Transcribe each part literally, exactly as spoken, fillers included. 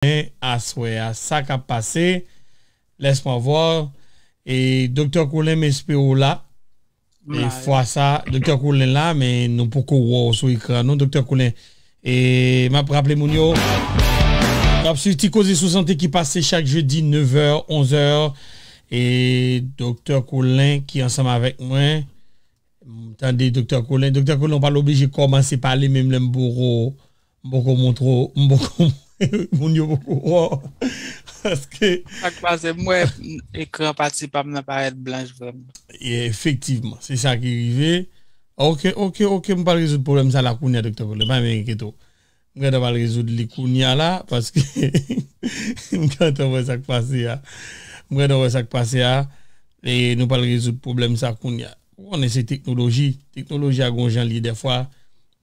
Kolen aswè a. Sa k ap pase? Laisse-moi voir. E Doktè Kolen, m espere w la. E fwa sa, Doktè Kolen la, men nou poko wè w sou ekran non, Doktè Kolen. E m ap raple moun yo, w ap swiv Ti Koze sou Sante ki pase chak jedi, nèf è, onz è. E Doktè Kolen ki ansanm avèk mwen. M tande Doktè Kolen. Doktè Kolen, w pa oblije kòmanse pale, menm lè m poko, m poko montre w, m poko, moun yo poko wè w. Paske sa k pase, m wè ekran pati pa m nan parèt blanch vrèman. Efektivman, se sa ki rive. Ok, ok, ok, m pral rezoud pwoblèm sa la kounye a, Doktè Kolen. Pa menm enkyete w. M gentan pral rezoud li kounye a la, paske m gentan wè sa k pase a. M gentan wè sa k pase a. E nou pral rezoud pwoblèm sa kounye a. Ou konnen se teknoloji. Teknoloji a gon jan l ye dèfwa.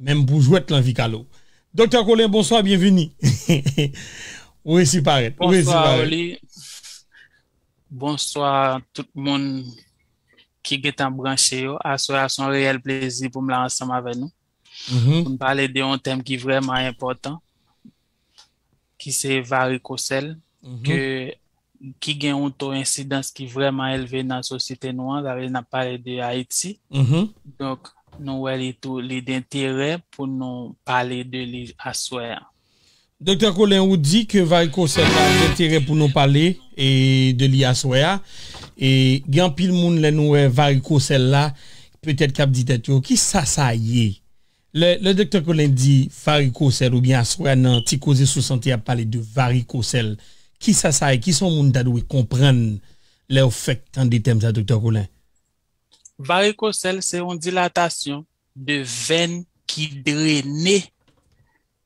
Menm pou jwèt l anvi kale w. Doktè Kolen, bonswa, byenvini. Ou resi parèt. Ou resi parèt. Bonswa, Oli. Bonswa, tout moun ki gentan branche yo. Aswè a, se yon reyèl plezi pou m la ansanm avè nou. Pou n pale de yon tèm ki vrèman enpòtan, ki se varikosèl, ke, ki gen yon to ensidans ki vrèman elve nan sosyete nou an, sa vle di n ap pale de Ayiti. Donk, nou wè li tou, li denterè pou nou pale de li aswè a. Doktè Kolen, ou di ke varikosèl la denterè pou nou pale e de li aswè a. E gen anpil moun lè nou wè varikosèl la, petèt k ap di tèt yo, ki sa sa ye? Lè, lè Doktè Kolen di varikosèl oubyen aswè a nan Ti Koze sou Sante ap pale de varikosèl, ki sa sa ye? Ki sa yon moun ta dwe konprann lè yo fèk tande tèm sa, Doktè Kolen? Varikosèl se yon dilatasyon de venn ki drene,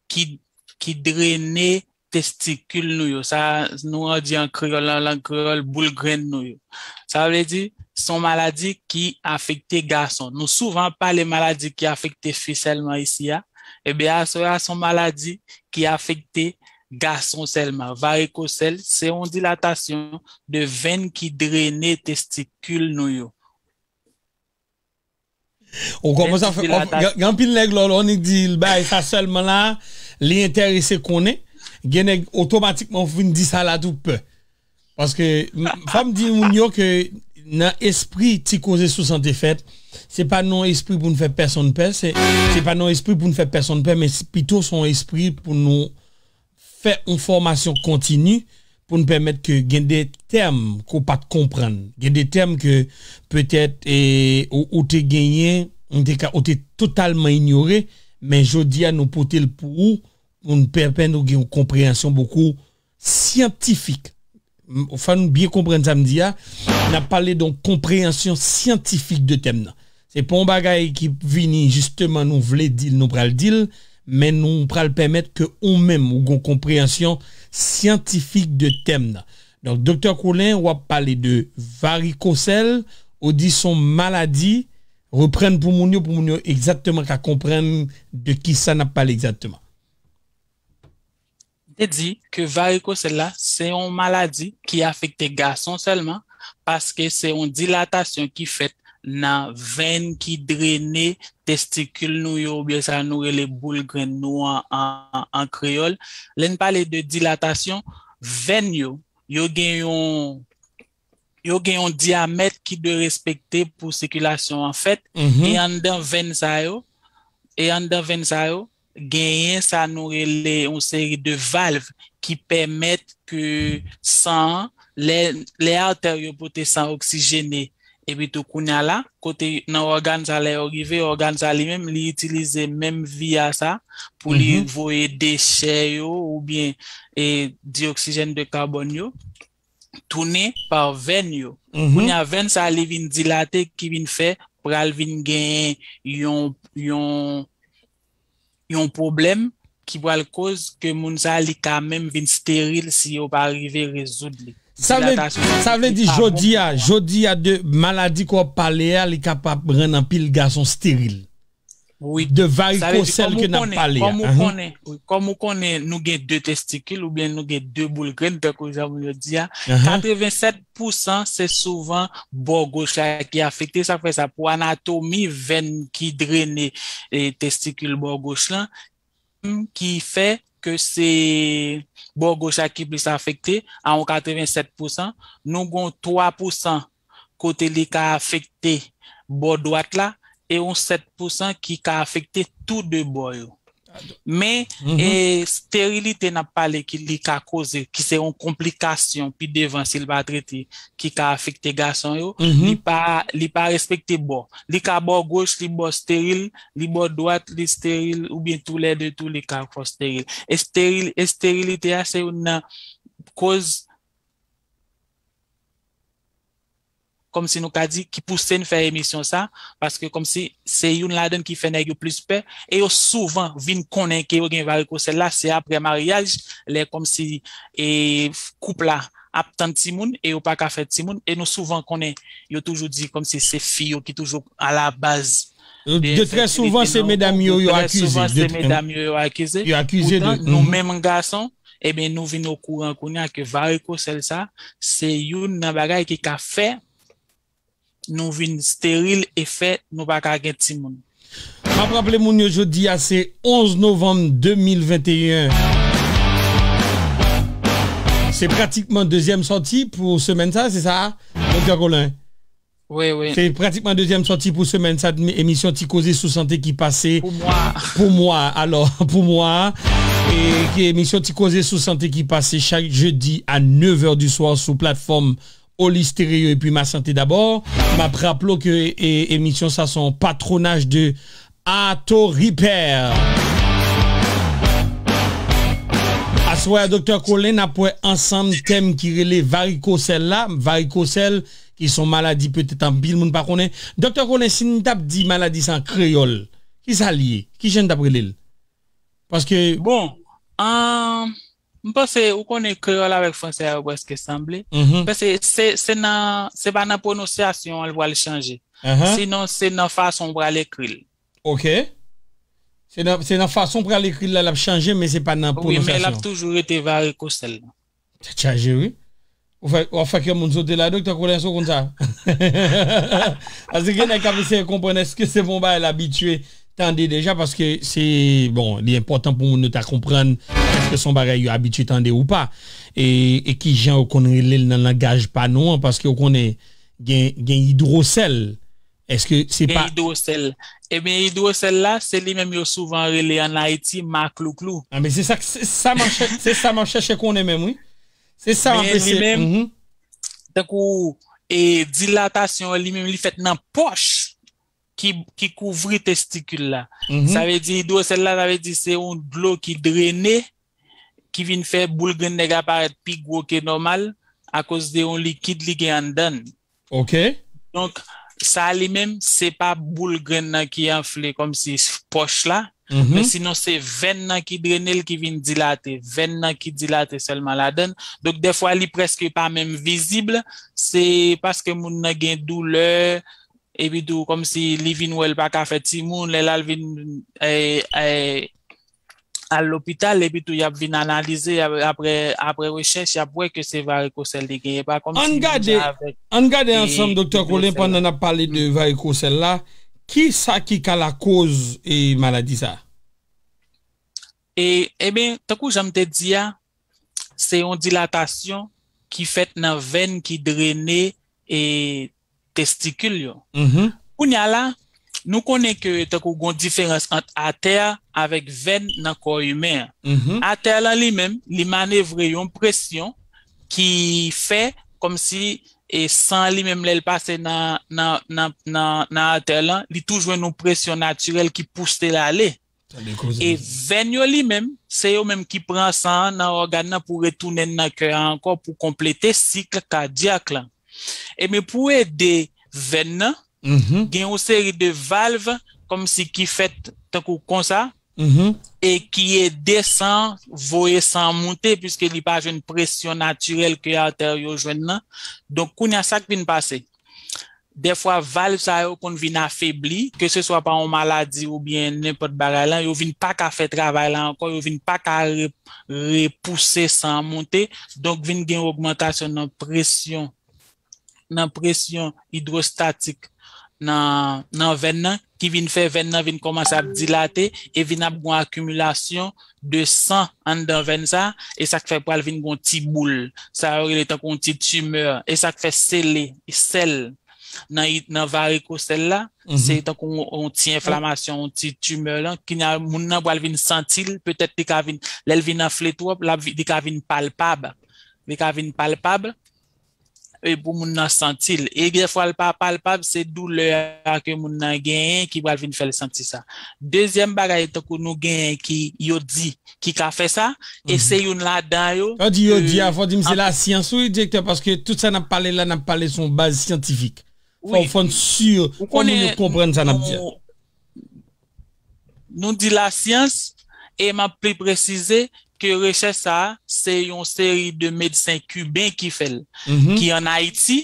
ki, ki drene testikil nou yo. Sa, nou an di an kreyòl, an lang kreyòl, boul grenn nou yo. Sa vle di, se yon maladi ki afekte gason. Nou souvan ap pale maladi ki afekte fi sèlman isi a. Ebyen, aswè a, se yon maladi ki afekte gason sèlman. Varikosèl, se yon dilatasyon de venn ki drene testikil nou yo. Ou kòmanse a fè, gen anpil nèg lò, lò, ni di l bay sa sèlman la, li enterese konnen. Gen nèg otomatikman ou fin di sa la tou pè. Paske, m, fò m di moun yo ke nan espri Ti Koze sou Sante fèt, se pa nan espri pou n fè pèsonn pè, se, se pa nan espri pou n fè pèsonn pè, men se pito se yon espri pou nou fè yon fòmasyon kontini pou n pèmèt ke gen de tèm ke w pa t konprann. Gen de tèm ke petèt, e, ou, ou te genyen, ou te ka, ou te totalman inyore, men jodi a nou pote l pou ou, pou n pèmèt ou gen yon konpreyansyon bokou syantifik. M, fò nou byen konprann sa m di a. N ap pale de yon konpreyansyon syantifik de tèm nan. Se pa yon bagay ki vini jisteman nou vle di l, nou pral di l, men nou pral pèmèt ke ou menm ou gon konpreyansyon syantifik de tèm nan. Donk, Doktè Kolen, w ap pale de varikosèl, ou di se yon maladi, reprann pou moun yo, pou moun yo egzakteman ka konprann de kisa n ap pale egzakteman. M te di ke varikosèl la, se yon maladi ki afekte gason sèlman, paske se yon dilatasyon ki fèt nan venn ki drene testikil nou yo, oubyen sa nou rele boul grenn nou an, an, an kreyòl. Lè n pale de dilatasyon, venn yo, yo gen yon, yo gen yon dyamèt ki dwe respekte pou sikilasyon an fèt, e anndan venn sa yo, e anndan venn sa yo, genyen sa nou rele yon seri de valv ki pèmèt ke san an, lè, lè atè yo pote san oksijene, epi tou kounye a la, kote nan ògàn sa, lè yo rive, ògàn sa li menm, li itilize menm viya sa pou li voye dechè yo oubyen, e, dioksijèn de kabòn yo tounen pa venn yo. Kounye a, venn sa a, li vin dilate, ki vin fè pral vin genyen yon, yon, yon pwoblèm ki pral koz ke moun sa a, li ka menm vin steril si yo pa rive rezoud li. Sa vle, sa vle di jodi a, jodi a de maladi ke w ap pale a, li kapab rann anpil gason steril. Wi. De varikosèl ke n ap pale a. Kòm ou konnen, wi, kòm ou konnen, nou gen de testikil oubyen nou gen de boul grenn, tankou jan moun yo di a. Katrevensèt pousan se souvan bò goch la ki afekte. Sa k fè sa, pou anatomi venn ki drene, e, testikil bò goch lan, ki fè ke se bò goch la ki plis afekte, a yon katrevennsèt pousan. Nou gen yon twa pousan kote li ka afekte bò dwat la, e yon sèt pousan ki ka afekte tou de bò yo. Men, e, sterilite n ap pale ki li ka koze, ki se yon konplikasyon pi devan si l pa trete, ki ka afekte gason yo, li pa, li pa respekte bò. Li ka bò goch, li bò steril, li bò dwat, li steril, oubyen toulède tou, li ka fò steril. Esteril, esterilite a se youn nan koz, kòmsi nou ka di, ki pouse n fè emisyon sa, paske kòmsi se youn ladan ki fè nèg yo plis pè, e yo souvan vin konnen ke yo gen varikosèl la, se aprè maryaj, lè kòmsi, e, koup la ap tann timoun, e yo pa ka fè timoun, e nou souvan konnen, yo toujou di kòmsi se fi yo ki toujou alabaz de trè souvan, se medam yo, yo akize. De trè souvan, se medam yo, yo akize. Yo akize de, poutan, nou menm gason, ebyen, nou vin okouran kounye a ke varikosèl sa, se youn nan bagay ki ka fè nou vin steril e fè nou pa ka gen timoun. M ap raple moun yo, jodi a se onz novanm de mil venteyen. Se pratikman dezyèm sòti pou semèn sa, se sa, Doktè Colin? Wi, wi. Se pratikman dezyèm sòti pou semèn sa, emisyon Ti Koze sou Sante ki pase pou mwa. Pou mwa, alò, pou mwa, e ki emisyon Ti Koze sou Sante ki pase chak jedi a nèf è di swa sou platfòm Oli Stereo epi Ma Santé D'abord. M ap raple w ke, e, emisyon sa se yon patwonaj de Ato Repair. Aswè a, Doktè Colin, n ap wè ansanm tèm ki rele varikosèl la. Varikosèl, ki se yon maladi petèt anpil moun pa konnen. Doktè Colin, si n t ap di maladi sa an kreyòl, ki sa l ye? Ki jan n t ap rele l? Paske bon, an, m panse, ou konnen, kreyòl avèk fransè a yo prèske sanble. Mhm. M panse se, se nan, se pa nan pwononsyasyon an l pral chanje. Ahan. Sinon, se nan fason w pral ekri l. Ok. Se nan, se nan fason w pral ekri l la, l ap chanje, men se pa nan pwononsyasyon. Wi, men l ap toujou rete varikosèl. Tèt chaje, wi. Ou fè, w ap fè kè moun sote la, Doktè Colin, èske w konn sa? Paske gen nèg k ap eseye konprann, èske se pa yon bagay l abitye tande deja, paske se, bon, li enpòtan pou moun yo ta konprann, èske se yon bagay yo abitye tande ou pa. E, e ki jan yo konn rele l nan langaj pa nou an, paske w konnen, gen, gen idwosèl. Èske se pa. Gen idwosèl. Ebyen, idwosèl la, se li menm yo souvan rele ann Ayiti maklouklou. A, men se sa, se sa m ap chè-, se sa m ap chèche konnen menm, wi. Se sa m ap eseye. Men li menm, tankou, e, dilatasyon an li menm, li fèt nan pòch ki, ki kouvri testikil la. Mhm. Sa vle di, idwosèl la, sa vle di se yon dlo ki drene, ki vin fè boul grenn nèg la parèt pi gwo ke nòmal, akoz de yon likid li gen anndan l. Ok. Donk, sa li menm, se pa boul grenn nan ki anfle kòmsi pòch la, mhm, men sinon se venn nan ki drene l ki vin dilate, venn nan ki dilate sèlman ladan l. Donk, dèfwa, li prèske pa menm vizib, se paske moun nan gen doulè, epi tou, kòmsi li vin wè l pa ka fè timoun, lè l al vin, e, e, al lopital, epi tou y ap vin analize, y ap, apre, apre rechèch, y ap wè ke se varikosèl li genyen. Pa kòmsi li menm jan avèk, ann gade, ann gade ansanm, Doktè Colin, pandan n ap pale de varikosèl la, ki sa ki ka lakoz, e, maladi sa? E, ebyen, tankou jan m te di a, se yon dilatasyon ki fèt nan venn ki drene, e, testikil yo. Mhm. Kounye a la, nou konnen ke tankou gon diferans ant atè avèk venn nan kò imen an. Mhm. Atè lan li menm, li manevre yon presyon ki fè kòmsi, e, san li menm lè l pase nan, nan, nan, nan, nan atè lan, li tou jwenn yon presyon natirèl ki pouse l ale. Tande koze. E venn yo li menm, se yo menm ki pran san an nan ògàn nan pou retounen nan kè a ankò pou konplete sik kadyak lan. Ebyen, pou ede venn nan, mhm, gen yon seri de valv kòmsi ki fèt tankou konsa, mhm, e ki ede san, voye san monte, piske li pa jwenn presyon natirèl ke atè yo jwenn nan. Donk, kounye a, sa k vin pase? Dèfwa, valv sa yo konn vin afebli, ke se swa pa yon maladi oubyen nenpòt bagay la, yo vin pa ka fè travay la ankò, yo vin pa ka re-, repouse san an monte, donk vin gen ogmantasyon nan presyon, nan presyon idwostatik nan, nan vèn nan, ki vin fè vèn nan vin kòmanse ap dilate e vin ap gon akimilasyon de san anndan vèn sa, e sa k fè pral vin gon ti boul. Sa yo rele tankou yon ti timè, e sa k fè sele, sèl, nan, nan varikosèl la, se tankou yon, yon ti enflamasyon, yon ti timè lan, ki nan, moun nan pral vin santi l, petèt li ka vin, lè l vin anfle twòp, l ap vi-, li ka vin palpab. Li ka vin palpab, e pou moun nan santi l. E dèfwa l pa palpab, se doulè a ke moun nan genyen ki pral vin fè l santi sa. Dezyèm bagay, tankou nou genyen ki yo di, ki ka fè sa, e se youn ladan yo. Yo di, yo di a, fò di m se lasyans, wi, direktè, paske tout sa n ap pale la, n ap pale sou yon baz syantifik. Fò, fò n si, fò moun yo konprann sa n ap di a. Nou di lasyans, e m ap pli presize ke rechèch sa a, se yon seri de medsen kiben ki fè l, ki ann Ayiti,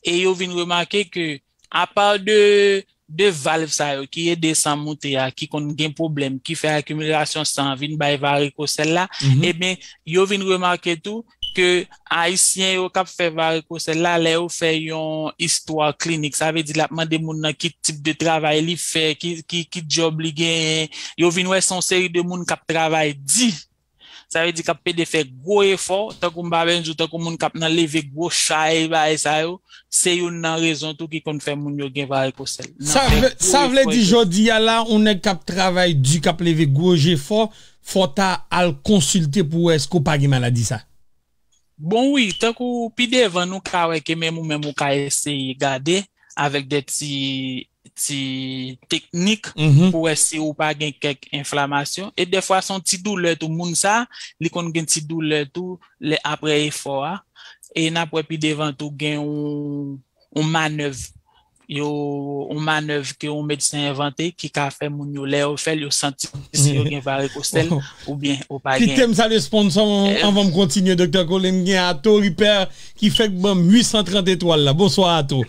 e yo vin remake ke, apa de, de valv sa yo ki ede san moute a, ki konn gen pwoblèm, ki fè akimilasyon san vin bay varikosèl la, ebyen, yo vin remake tou ke Ayisyen yo k ap fè varikosèl la, lè yo fè yon istwa klinik, sa vle di l ap mande moun nan ki tip de travay li fè, ki, ki, ki djòb li genyen. Yo vin wè se yon seri de moun k ap travay di. Sa vle di k ap pede fè gwo efò, tankou m pa bezwen di w, tankou moun k ap nan leve gwo chay, bagay sa yo, se youn nan rezon tou ki konn fè moun yo gen varikosèl. Sa vle, sa vle di jodi a la, yon nèg k ap travay di, k ap leve gwo jefò, fò w ta al konsilte pou wè èske w pa gen maladi sa. Bon, wi, tankou pi devan, nou ka wè ke menm ou menm ou ka eseye gade avèk de ti, ti teknik pou wè si ou pa gen kèk enflamasyon. E dèfwa, se yon ti doulè tou. Moun sa, li konn gen ti doulè tou lè apre efò a. E n ap wè pi devan tou gen yon, yon manèv yo, yon manèv ke yon medsen envante ki ka fè moun yo, lè yo fè l, yo santi si yo gen varikosèl oubyen yo pa gen. Kite m salye sponsò m anvan m kontinye, Doktè Colin. Gen Ato Ripè ki fèk ban m uit san trant etwal la. Bonswa, Ato.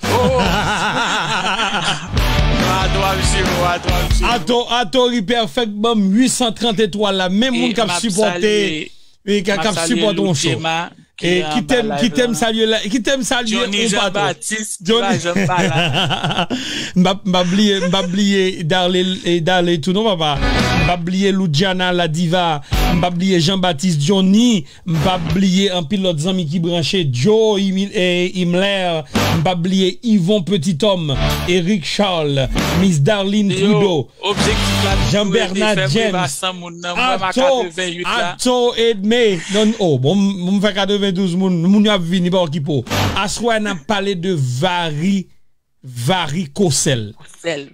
Ato, Ato Ripè fèk ban m uit san trant etwal la. Men moun k ap sipòte, e k ap sipòte yon show. E kite m, kite m salye la, kite m salye yon patwon. Johnny Jean-Baptiste, ki pa janm pa la. M p ap, m p ap bliye, m p ap bliye Darley, e Darley tou non, papa. M p ap bliye Loudjana la diva. M p ap bliye Jean-Baptiste Johnny. M p ap bliye anpil lòt zanmi ki branche, Joe Imi-, e Imler. M p ap bliye Yvon Petit Homme, Eric Charles, Miss Darline Trudeau. Objektif la toujou rete fè priva san moun nan. Mwen, m a katreventuit la. Ato Edme. Non, oh, bon, m, m fè katrevendouz moun. Moun yo ap vini, pa okipe w. Aswè a, n ap pale de vari, varikosèl.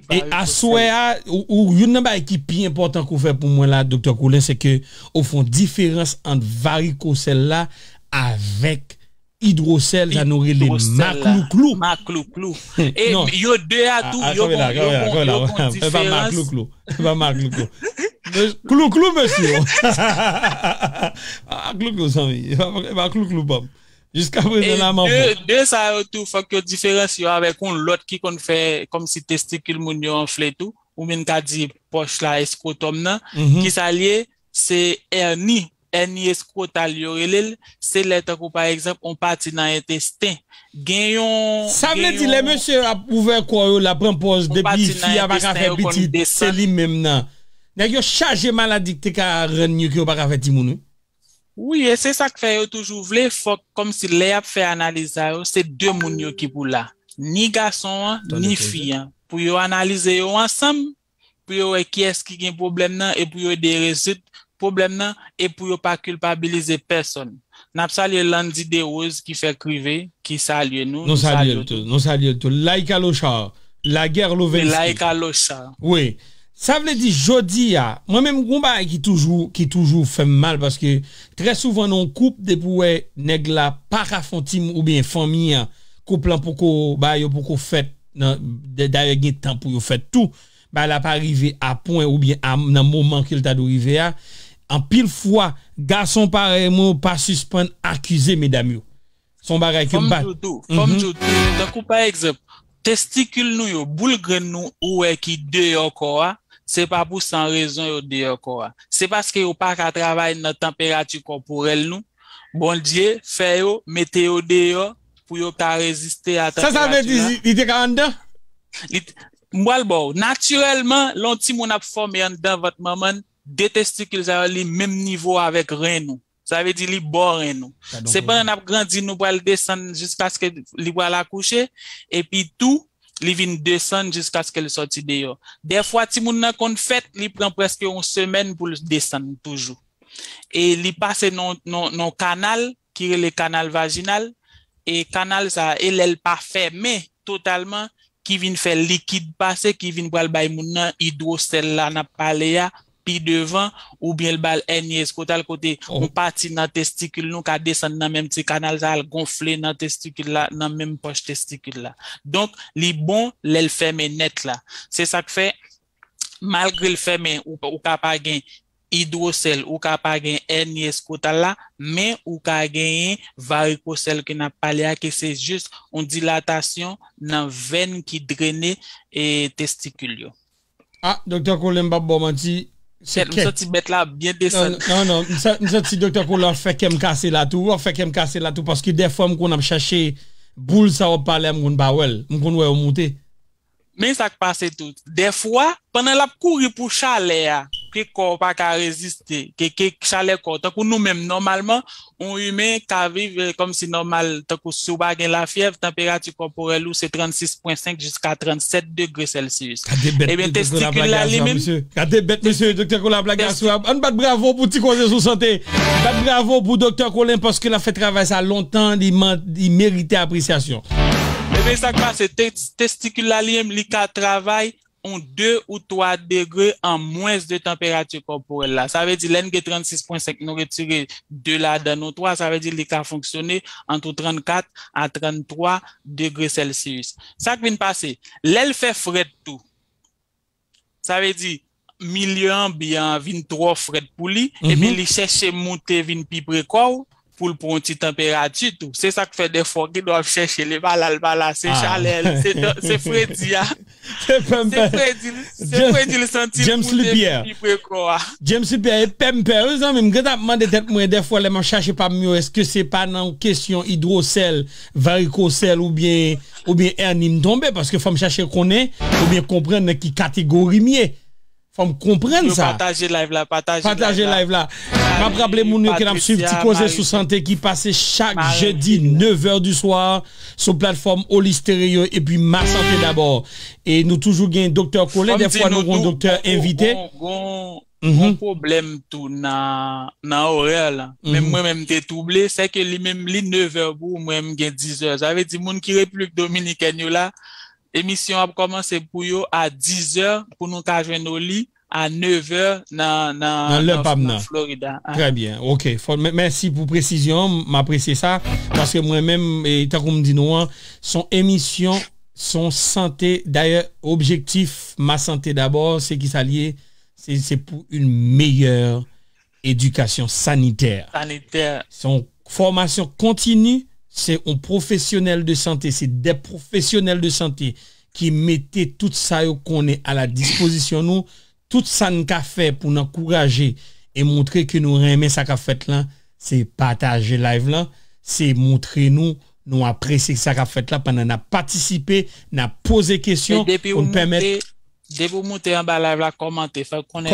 E aswè a, ou, ou, youn nan bagay ki pi enpòtan ke w fè pou mwen la, Doktè Colin, se ke ou fè yon diferans ant varikosèl la avèk idwosèl, sa nou rele maklouklou. Maklouklou. E yo de a tou, yo gon, yo gon, yo gon diferans. E pa maklouklou. E pa maklouklou. Klouklou, mesye. Maklouklou, zanmi. E pa, e pa klouklou, pa m. Jiska prezan la, m an fòm. De, de sa yo tou, fòk yo diferansye yo avèk yon lòt ki konn fè kòmsi testikil moun yo anfle tou, oubyen n ka di pòch la, eskotòm nan, ki sa l ye? Se èni, èni eskrotal yo rele l, se lè tankou pa egzanp yon pati nan entesten gen yon, sa vle di lè mesye ap ouvè kò yo, l ap pran pòz depi fi a pa ka fè pitit, se li menm nan. Nèg yo chaje maladi k te ka rann yo ke yo pa ka fè timoun, wi. Wi, e se sa k fè yo toujou vle, fòk kòmsi lè y ap fè analiz sa yo, se de moun yo ki pou la. Ni gason an, ni fi an. Pou yo analize yo ansanm, pou yo wè kiyès ki gen pwoblèm nan e pou yo ede rezoud pwoblèm nan e pou yo pa kilpabilize pèsonn. N ap salye Landy Derose ki fèk rive, ki salye nou. Nou salye l tou. Nou salye l tou. Laïka Lochard, Laguerre Lovenski. Laïka Lochard. Wi. Sa vle di jodi a, mwen menm gon bagay ki toujou, ki toujou fè m mal paske trè souvan nan yon koup depi w wè nèg la pa ka fè yon timoun oubyen fanmi an, koup lan poko, bagay yo poko fèt, nan, dayè gen tan pou yo fèt tou. Bagay la pa rive a pwen oubyen a, nan moman ke l ta dwe rive a. Anpil fwa, gason parèy mwen yo pa sispann akize medam yo. Se yon bagay ke m pa. Fò m di w tou, fò m di w tou, tankou pa egzanp, testikil nou yo, boul grenn nou ou wè ki deyò kò a, se pa pou san rezon yo deyò kò a. Se paske yo pa ka travay nan tanperati kòporèl nou. Bondye fè yo, mete yo deyò pou yo ka reziste a tanperati la. Sa, sa vle di li te ka anndan? Li, m pral ba w. Natirèlman, lè yon timoun ap fòme anndan vant manman l, de testikil sa yo, li menm nivo avèk ren nou. Sa vle di li bò ren nou. Se pandan n ap grandi, nou pral desann jiskaske li pral akouche, epi tou, li vin desann jiskaske l sòti deyò. Dèfwa, timoun nan konn fèt, li pran prèske yon semèn pou l desann toujou. E li pase nan, nan, nan kanal ki rele kanal vajinal. E kanal sa, e lè l pa fèmen totalman, ki vin fè likid pase, ki vin pral bay moun nan idwosèl la n ap pale a, pi devan, oubyen l ba l èni eskotal kote yon pati nan testikil nou ka desann nan menm ti kanal sa, al gonfle nan testikil la, nan menm pòch testikil la. Donk, li bon lè l fèmen nèt la. Se sa k fè, malgre l fèmen, ou, ou ka pa gen idwosèl, ou ka pa gen èni eskotal la, men ou ka genyen varikosèl ke n ap pale a, ke se jis yon dilatasyon nan vèn ki drene, e, testikil yo. Ah, Doktè Colin, m p ap ba w manti, se kèt, m kèt. Santi bèt la byen desann. Non, non, non, m sa-, m santi Doktè Colin ap fè kè m kase la tou, ap fè kè m kase la tou, paske dèfwa m konn ap chache boul sa w ap pale a, m konn pa wè l, m konn wè yo moute. Men sa k pase tou. Dèfwa, pandan l ap kouri pou chalè a, ke kò w pa ka reziste, ke, ke chalè kò w, tankou nou menm, nòmalman, yon imen ka viv, eh, kòmsi nòmal, tankou si w pa gen lafyèv, tanperati kòporèl ou se trannsis pwen senk jiska trannsèt degre Celsius. Gade bèt, ebyen, Doktè Colin ap testikil la, lage li menm, mesye. Gade bèt, mesye, Doktè Colin ap lage asou. Ann bat bravo pou Ti Koze sou Sante. Bat bravo pou Doktè Colin, paske l ap fè travay sa lontan, li man-, li merite apresyasyon. Ebyen, sa k pase, te-, testikil la, li menm, li ka travay yon de ou twa degre an mwens de tanperati kòporèl la. Sa vle di, lè n gen trannsis pwen senk, nou retire de ladan nou twa, sa vle di, li ka fonksyone ant trannkat a tranntwa degre Celsius. Sa k vin pase, lè l fè frèt tou, sa vle di, milye anbyan an vin twò frèt pou li, ebyen, li chèche moute vin pi pre kò w pou l pran yon ti tanperati tou. Se sa k fè dèfwa w gen dwa ap chèche, li pa la, li pa la, se chalè, se, se fredi a. Se fredi, se fredi l santi l moute vin pi pre kò a. James Lipierre, e pè m pè, wi, zanmi m, m gentan ap mande tèt mwen dèfwa lè m ap chache pa m yo, èske se pa nan kesyon idwosèl, varikosèl oubyen, oubyen èni m tonbe? Paske fò m chache konnen oubyen konprann nan ki kategori m ye. Fò m konprann sa. Pataje live la, pataje live la. M ap raple moun yo ke n ap swiv Ti Koze sou Sante ki pase chak jedi, nèf è di swa, sou platfòm Oli Stereo epi Ma Santé D'abord. E nou toujou gen Doktè Colin, dèfwa nou gen yon doktè envite. Yon pwoblèm tou nan, nan orè la. Menm mwen menm m te twouble, sèke li menm li nèf è pou ou, mwen m gen diz è. Sa vle di moun ki Repiblik Dominikèn yo la, emisyon ap kòmanse pou yo a diz è, pou nou ka jwenn Oli a nèf è nan, nan, nan lè pa m nan, nan Florid la. Trè byen. Ok. Fò, mè-, mèsi pou presizyon an. M apresye sa. Paske mwen menm, e, tankou m di nou an, se yon emisyon, se yon sante. Dayè, objektif Ma Santé D'abord, se ki sa l ye? Se, se pou yon meyè edikasyon sanitè. Sanitè. Se yon fòmasyon kontini, se yon pwofesyonèl de sante, se de pwofesyonèl de sante ki mete tout sa yo konnen a la dispozisyon nou, tout sa n ka fè pou n ankouraje e montre ke nou renmen sa k ap fèt lan, se pataje live lan, se montre nou, nou apresye sa k ap fèt la pandan n ap patisipe, n ap poze kesyon pou n pèmèt. Depi w moute anba live la, kòmante, fè konnen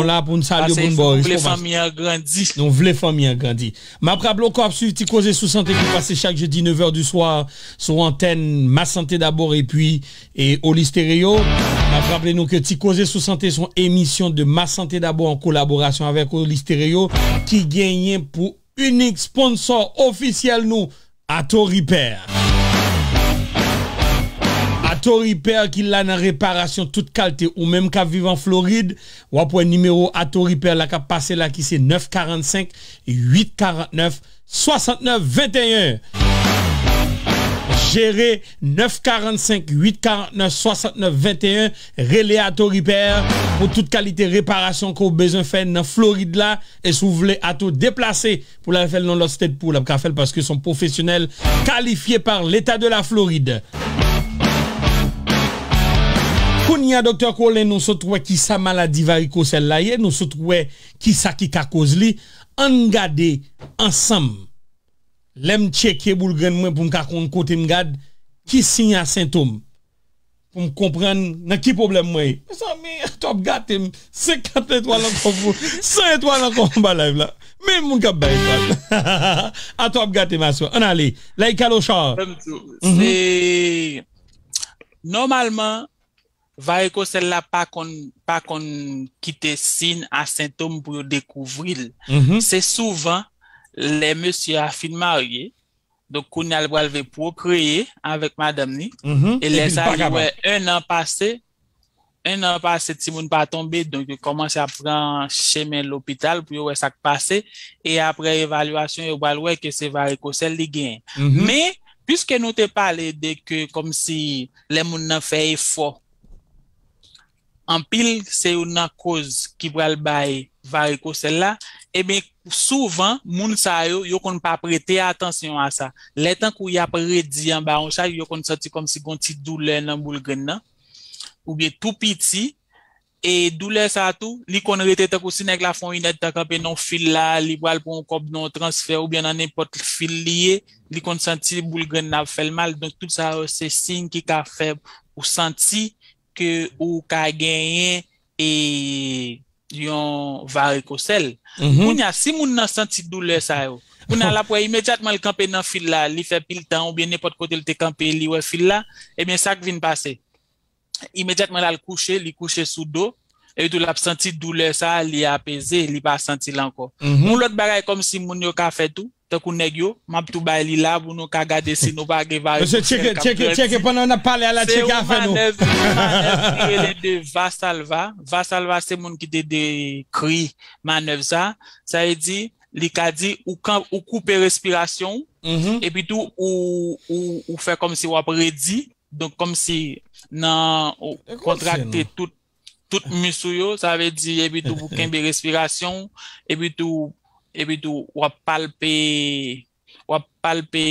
la pou n salye w, paske nou vle fanmi an grandi. Nou vle fanmi an grandi. M ap raple w ke w ap swiv Ti Koze sou Sante ki pase chak jedi nèf è di swa sou antèn Ma Santé D'abord epi, e, Oli Stereo. M ap raple nou ke Ti Koze sou Sante se yon emisyon de Ma Santé D'abord an kolaborasyon avèk Oli Stereo ki genyen pou inik sponsò ofisyèl nou, Ato Repair. Ato Repair ki la nan reparasyon tout kalte. Ou menm k ap viv an Florid, w ap wè nimewo Ato Repair la k ap pase la ki se nèf karannsenk uit karannèf swasantnèf venteyen. Jere nèf karannsenk uit karannèf swasantnèf venteyen. Rele Ato Repair pou tout kalite reparasyon ke w bezwen fè nan Florid la. E si w vle Ato deplase pou l al fè l nan lòt state pou w, l ap ka fè l paske se yon pwofesyonèl kalifye pa Leta de la Florid. Kounye a, Doktè Colin, nou sot wè kisa maladi varikosèl la ye, nou sot wè kisa ki ka koz li. Ann gade ansanm. Lè m tcheke boul grenn mwen pou m ka konn kote m gad, ki siy a sentòm. pou m konprann nan ki pwoblèm mwen ye. Mezanmi, atò ap gate m. Senkant etwal ankò pou, san etwal ankò anba live la. Men moun k ap bay etwal. Atò ap gate m aswè. Ann ale. Like Kalochar. Mwen menm tou. Se nòmalman, varikosèl la pa konn, pa konn kite siy a sentòm pou yo dekouvri l. Se souvan lè mesye a fin marye, donk kounye a li pral vle pwokreye avèk madanm li, e lè sa li wè en an pase, en an pase timoun pa tonbe, donk yo kòmanse ap pran chemen lopital pou yo wè sa k pase, e apre evalyasyon yo pral wè ke se varikosèl li genyen. Men, piske nou te pale de ke kòmsi lè moun nan fè efò, anpil se youn nan koz ki pral bay varikosèl la, ebyen, souvan, moun sa yo, yo konn pa prete atansyon a sa. Lè tankou y ap redi anba yon chaj, yo konn santi kòmsi gon ti doulè nan boul grenn nan, oubyen tou piti, e doulè sa a tou, li konn rete tankou si nèg la fè yon inèdtan kanpe nan yon fil la, li pral pran yon kòb nan yon transfè, oubyen nan nenpòt fil li ye, li konn santi boul grenn nan ap fè l mal. Donk, tout sa yo, se siy ki ka fè ou santi ke ou ka genyen e yon varikosèl. Kounye a, si moun nan santi doulè sa yo, kounye a, l ap wè imedyatman l kanpe nan fil la, li fè pil tan, oubyen nenpòt kote l te kanpe, li wè fil la, ebyen, sa k vin pase? Imedyatman, l al kouche, li kouche sou do, epi tou, l ap santi doulè sa a, li apeze, li pa santi l ankò. Yon lòt bagay, kòmsi moun yo ka fè tou, tankou nèg yo, m ap tou bay li la pou nou ka gade si nou pa gen varikosèl k ap grandi. Mesye, tcheke, tcheke, tcheke pandan n ap pale a la, tcheke afè nou. Se yon manèv, yon manèv ki rele de Valsalva. Valsalva se moun ki te dekri manèv sa. Sa vle di, li ka di, ou kan, ou koupe respirasyon w, epi tou, ou, ou, ou fè kòmsi w ap redi, donk kòmsi nan, ou kontrakte tout tout mis ou yo, sa vle di, epi tou pou kenbe respirasyon, epi tou, epi tou, w ap palpe, w ap palpe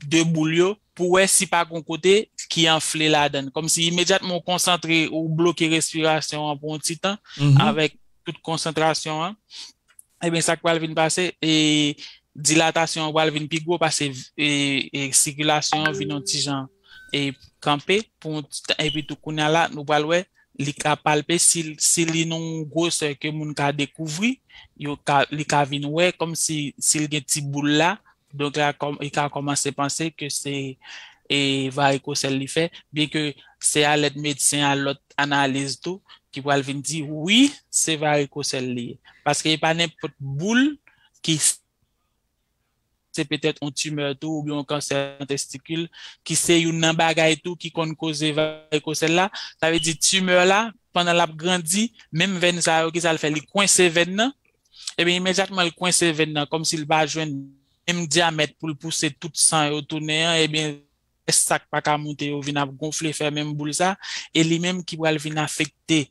de boul yo, pou wè si pa gon kote ki anfle ladan l. Kòmsi imedyatman w konsantre, ou bloke respirasyon an pou yon ti tan, avèk tout konsantrasyon an, ebyen, sa k pral vin pase, e, dilatasyon an pral vin pi gwo, paske, e, e, sikilasyon an vin yon ti jan, e, kanpe pou yon ti tan, epi tou kounye a la, nou pral wè, li ka palpe, si, si li nan yon gwosè ke moun ka dekouvri, yo ka, li ka vin wè kòmsi, si l gen ti boul la, donk, la, kòm, li ka kòmanse panse ke se, e, varikosèl li fè, byen ke se alèd medsen a, lòt analiz tou, ki pral vin di, wi, se varikosèl li ye. Paske e pa nenpòt boul ki se petèt yon timè tou, oubyen yon kansè nan testikil, ki se youn nan bagay tou ki konn koze varikosèl la. Sa vle di timè la, pandan l ap grandi, menm venn sa yo, kisa l fè? Li kwense venn nan. Ebyen, imedyatman l kwense venn nan, kòmsi l pa jwenn menm dyamèt pou l pouse tout san yo tounen an, ebyen, rès sa k pa ka moute yo vin ap gonfle, fè menm boul sa, e li menm ki pral vin afekte,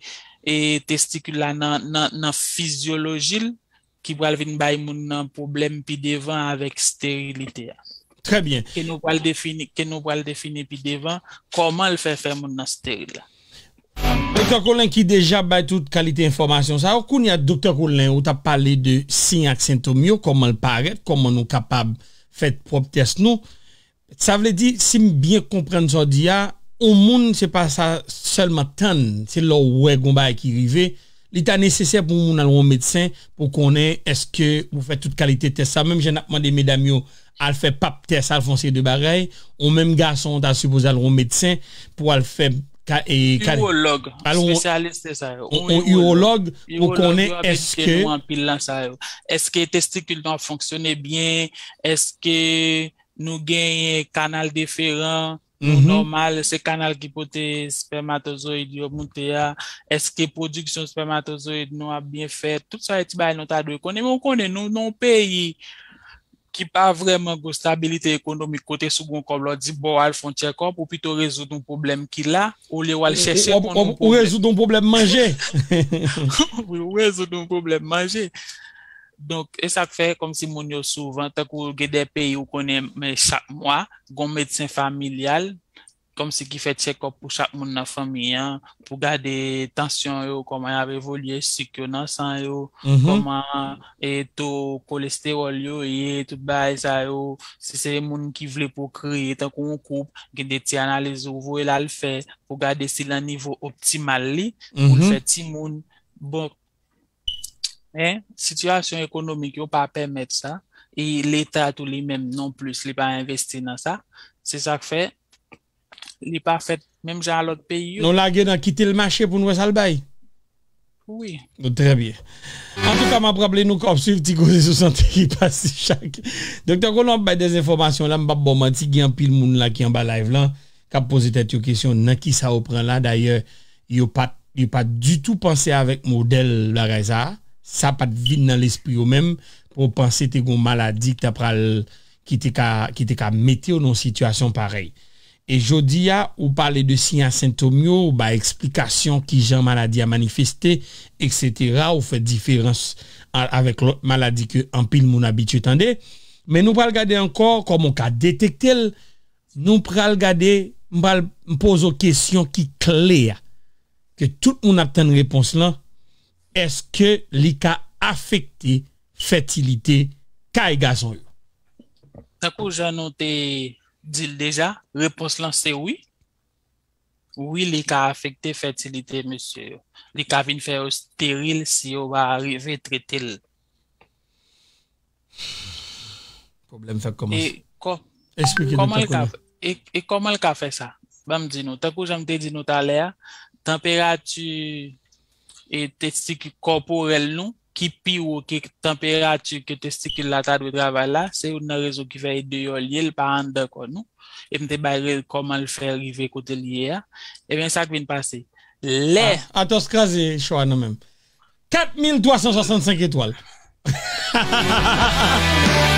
e, testikil la nan, nan, nan fizyoloji l, ki pral vin bay moun nan pwoblèm pi devan avèk sterilite a. Trè byen. Ke nou pral defini, ke nou pral defini pi devan kòman l fè fè moun nan steril la. Doktè Colin ki deja bay tout kalite enfòmasyon sa yo. Kounye a, Doktè Colin, ou t ap pale de siy ak sentòm yo, kòman l parèt, kòman nou kapab fè pwòp tès nou. Sa vle di, si m byen konprann sa w di a, yon moun, se pa sa sèlman tann, se lè w wè gon bagay ki rive, li ta nesesè pou yon moun al wè yon medsen pou konnen èske ou fè tout kalite tès sa. Menm jan n ap mande medam yo al fè pap tès, al fè yon seri de bagay, ou menm gason, w ta sipoze al wè yon medsen pou al fè ka, e, ka, urològ, al wè yon, espesyalis, se sa yo. Yon, yon urològ pou konnen èske, urològ yo ap edike nou anpil nan sa yo. Èske testikil nou ap fonksyone byen? Èske nou genyen kanal deferan nou nòmal, se kanal ki pote espèmatozoyid yo moute a, èske pwodiksyon espèmatozoyid nou ap byen fèt, tout sa se ti bagay nou ta dwe konnen, men ou konnen nou nan yon peyi ki pa vrèman gen stabilite ekonomik kote si w gen yon kòb la w di bon w al fè yon tchèkòp, ou pito rezoud yon pwoblèm ki la, olye w al chèche konn yon pwoblèm. Ou rezoud yon pwoblèm manje. Wi, ou rezoud yon pwoblèm manje. Donk, e sa k fè kòmsi moun yo souvan, tankou gen de peyi ou konnen, men chak mwa, gon medsen familyal kòmsi ki fè tchèkòp pou chak moun nan fanmi an, pou gade tansyon yo, kòman y ap evolye, sik yo nan san yo, Mhm. kòman e to kolestewòl yo ye, tout bagay sa yo. Si se moun ki vle pwokreye, tankou yon koup, gen de ti analiz ou voye l al fè pou gade si l nan nivo optimal li, pou l Mhm. fè timoun. Bon, men sitiyasyon ekonomik yo pa pèmèt sa, e Leta tou li menm non plis, li pa envesti nan sa. Se sa k fè li pa fèt menm jan a lòt peyi yo. Nou lage nan kite l mache pou n wè sa l bay. Wi. Trè byen. Antouka, m ap raple nou k ap swiv Ti Koze sou Sante ki pase chak. Donk, tankou nou ap bay de enfòmasyon la, m p ap ba w manti, gen anpil moun la ki anba live lan, k ap poze tèt yo kesyon, nan ki sa yo pran la. Dayè, yo pa t, yo pa t ditou panse avèk modèl bagay sa a. Sa pa t vin nan lespri yo menm pou yo panse te gen yon maladi ki ta pral, ki te ka, ki te ka mete yo nan yon sitiyasyon parèy. E jodi a, ou pale de siy a sentòm yo, ou bay eksplikasyon kijan maladi a manifeste, etsetera. Ou fè diferans a-, avèk lòt maladi ke anpil moun abitye tande. Men nou pral gade ankò kòman w ka detekte l. Nou pral gade, m pral, m poze w kesyon ki kle a, ke tout moun ap tann repons lan. Èske li ka afekte fètilite kay gason yo? Tankou jan nou te di l deja, repons lan se wi. Wi, li ka afekte fètilite mesye yo. Li ka vin fè yo esteril si yo pa rive trete l. Pwoblèm fèk kòmanse. E kò-, Eksplike nou kòman l ka, e, e kòman l ka fè sa? Ban m di nou, tankou jan m te di nou talè a, tanperati e testikil kòporèl nou ki pi wo ke tanperati ke testikil la ta dwe travay la, se youn nan rezon ki fè e deyò l ye, l pa anndan kò nou. E m te bay re-, kòman l fè rive kote l ye a. Ebyen, sa k vin pase? Lè Ah, Atos kraze cho a nan men m. Kat mil twa san swasannsenk etwal.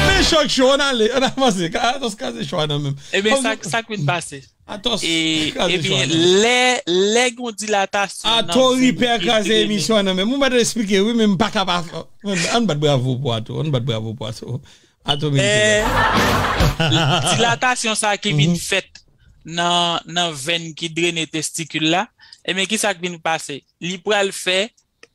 Men cho k cho, ann ale, ann avanse. Atos kraze cho a nan men m. Ebyen, sa, sa k vin pase? Atos E, kraze cho a ebyen, nan men m. lè, lè gen yon dilatasyon nan Ato venn Ripè ki kraze drene. emisyon an nan men m. Ou mèt eksplike, wi, men m pa ka pa. Ann bat bravo pou Ato. Ann bat bravo pou Ato. Ato merite Eh, bravo. dilatasyon sa ki vin Mhm. fèt nan, nan venn ki drene testikil la, ebyen, ki sa k vin pase? Li pral fè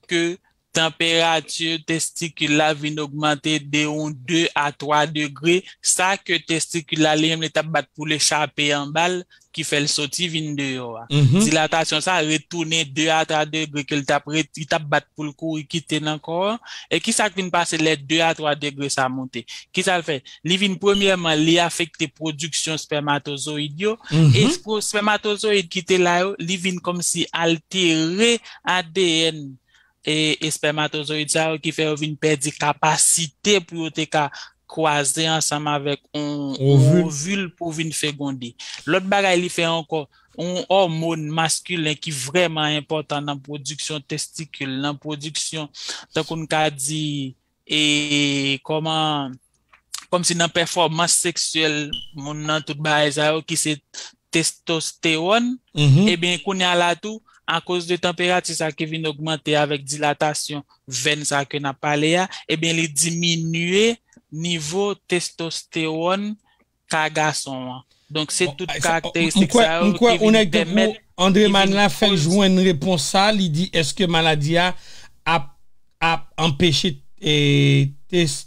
ke tanperati testikil la vin ogmante de yon de a twa degre, sa ke testikil la li menm li t ap bat pou l echape anba l, ki fè l soti vin deyò a. Mhm. Dilatasyon sa retounen de a twa degre ke l t ap ret-, li t ap bat pou l kouri kite nan kò an. E ki sa k vin pase lè de a twa degre sa monte? Ki sa l fè? Li vin, premyèman, li afekte pwodiksyon espèmatozoyid yo. Mhm. E espèmatozoyid ki te la yo, li vin kòmsi altere A D N e espèmatozoyid sa yo ki fè yo vin pèdi kapasite pou yo te ka kwaze ansanm avèk yon, yon Ovil. ovil pou vin fegonde. Lòt bagay li fè ankò, yon òmòn maskilen ki vrèman enpòtan nan pwodiksyon testikil, nan pwodiksyon, tankou n ka di, e kòman, kòmsi nan pèfòmans seksyèl moun nan, tout bagay sa yo ki se testostewòn, Mhm. ebyen, kounye a la tou, akoz de tanperati sa ki vin ogmante avèk dilatasyon venn sa ke n ap pale a, ebyen, li diminye nivo testostewòn ka gason an. Donk, se Bon, tout sa, karakteristik m kwè, sa m yo kwè ki yon vin nèg tankou pèmèt, Andreman ki vin la fè koz jwenn repons sa, li di, èske maladi a ap, ap anpeche, e, tes-,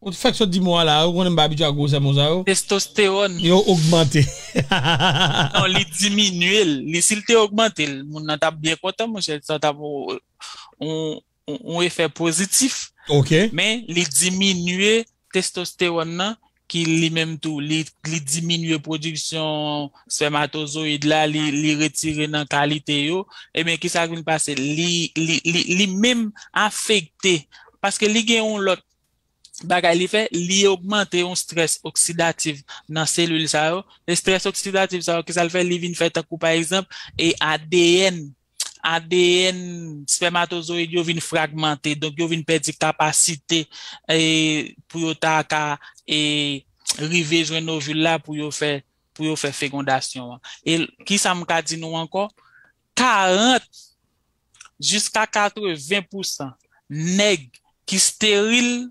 ou fèk sot di mo a la, ou konnen m pa abitye ak gwosè mo sa yo. Testostewòn. Yo ogmante. Non, li diminye l. Li, si l te ogmante l, moun nan t ap byen kontan, monchè, sa t ap yon, yon, yon efè pozitif. Ok. Men, li diminye testostewòn nan, ki li menm tou, li, li diminye pwodiksyon espèmatozoyid la, li, li retire nan kalite yo. Ebyen, ki sa k vin pase? Li, li, li, li menm afekte, paske li gen yon lòt bagay li fè, li ogmante yon strès oksidatif nan selil sa yo. E strès oksidatif sa yo, ki sa l fè? Li vin fè tankou, pa egzanp, e A D N, A D N espèmatozoyid yo vin fragmante, donk yo vin pèdi kapasite, e, pou yo ta ka, e, rive jwenn ovil la pou yo fè, pou yo fè fegondasyon an. E l-, ki sa m ka di nou ankò? Karant jiska katreven pousan nèg ki esteril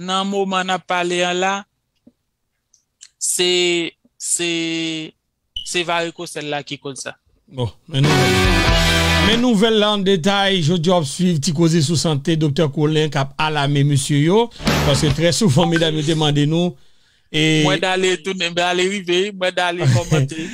nan moman n ap pale an la, se, se, Se varikosèl la ki koz sa. Bon, men nouvèl. Men nouvèl la an detay, jodi a w ap swiv Ti Koze sou Sante, Doktè Colin k ap alame mesye yo, paske trè souvan, medam yo te mande nou, e Mwen dale tounen, mwen dale rive, mwen dale kòmante.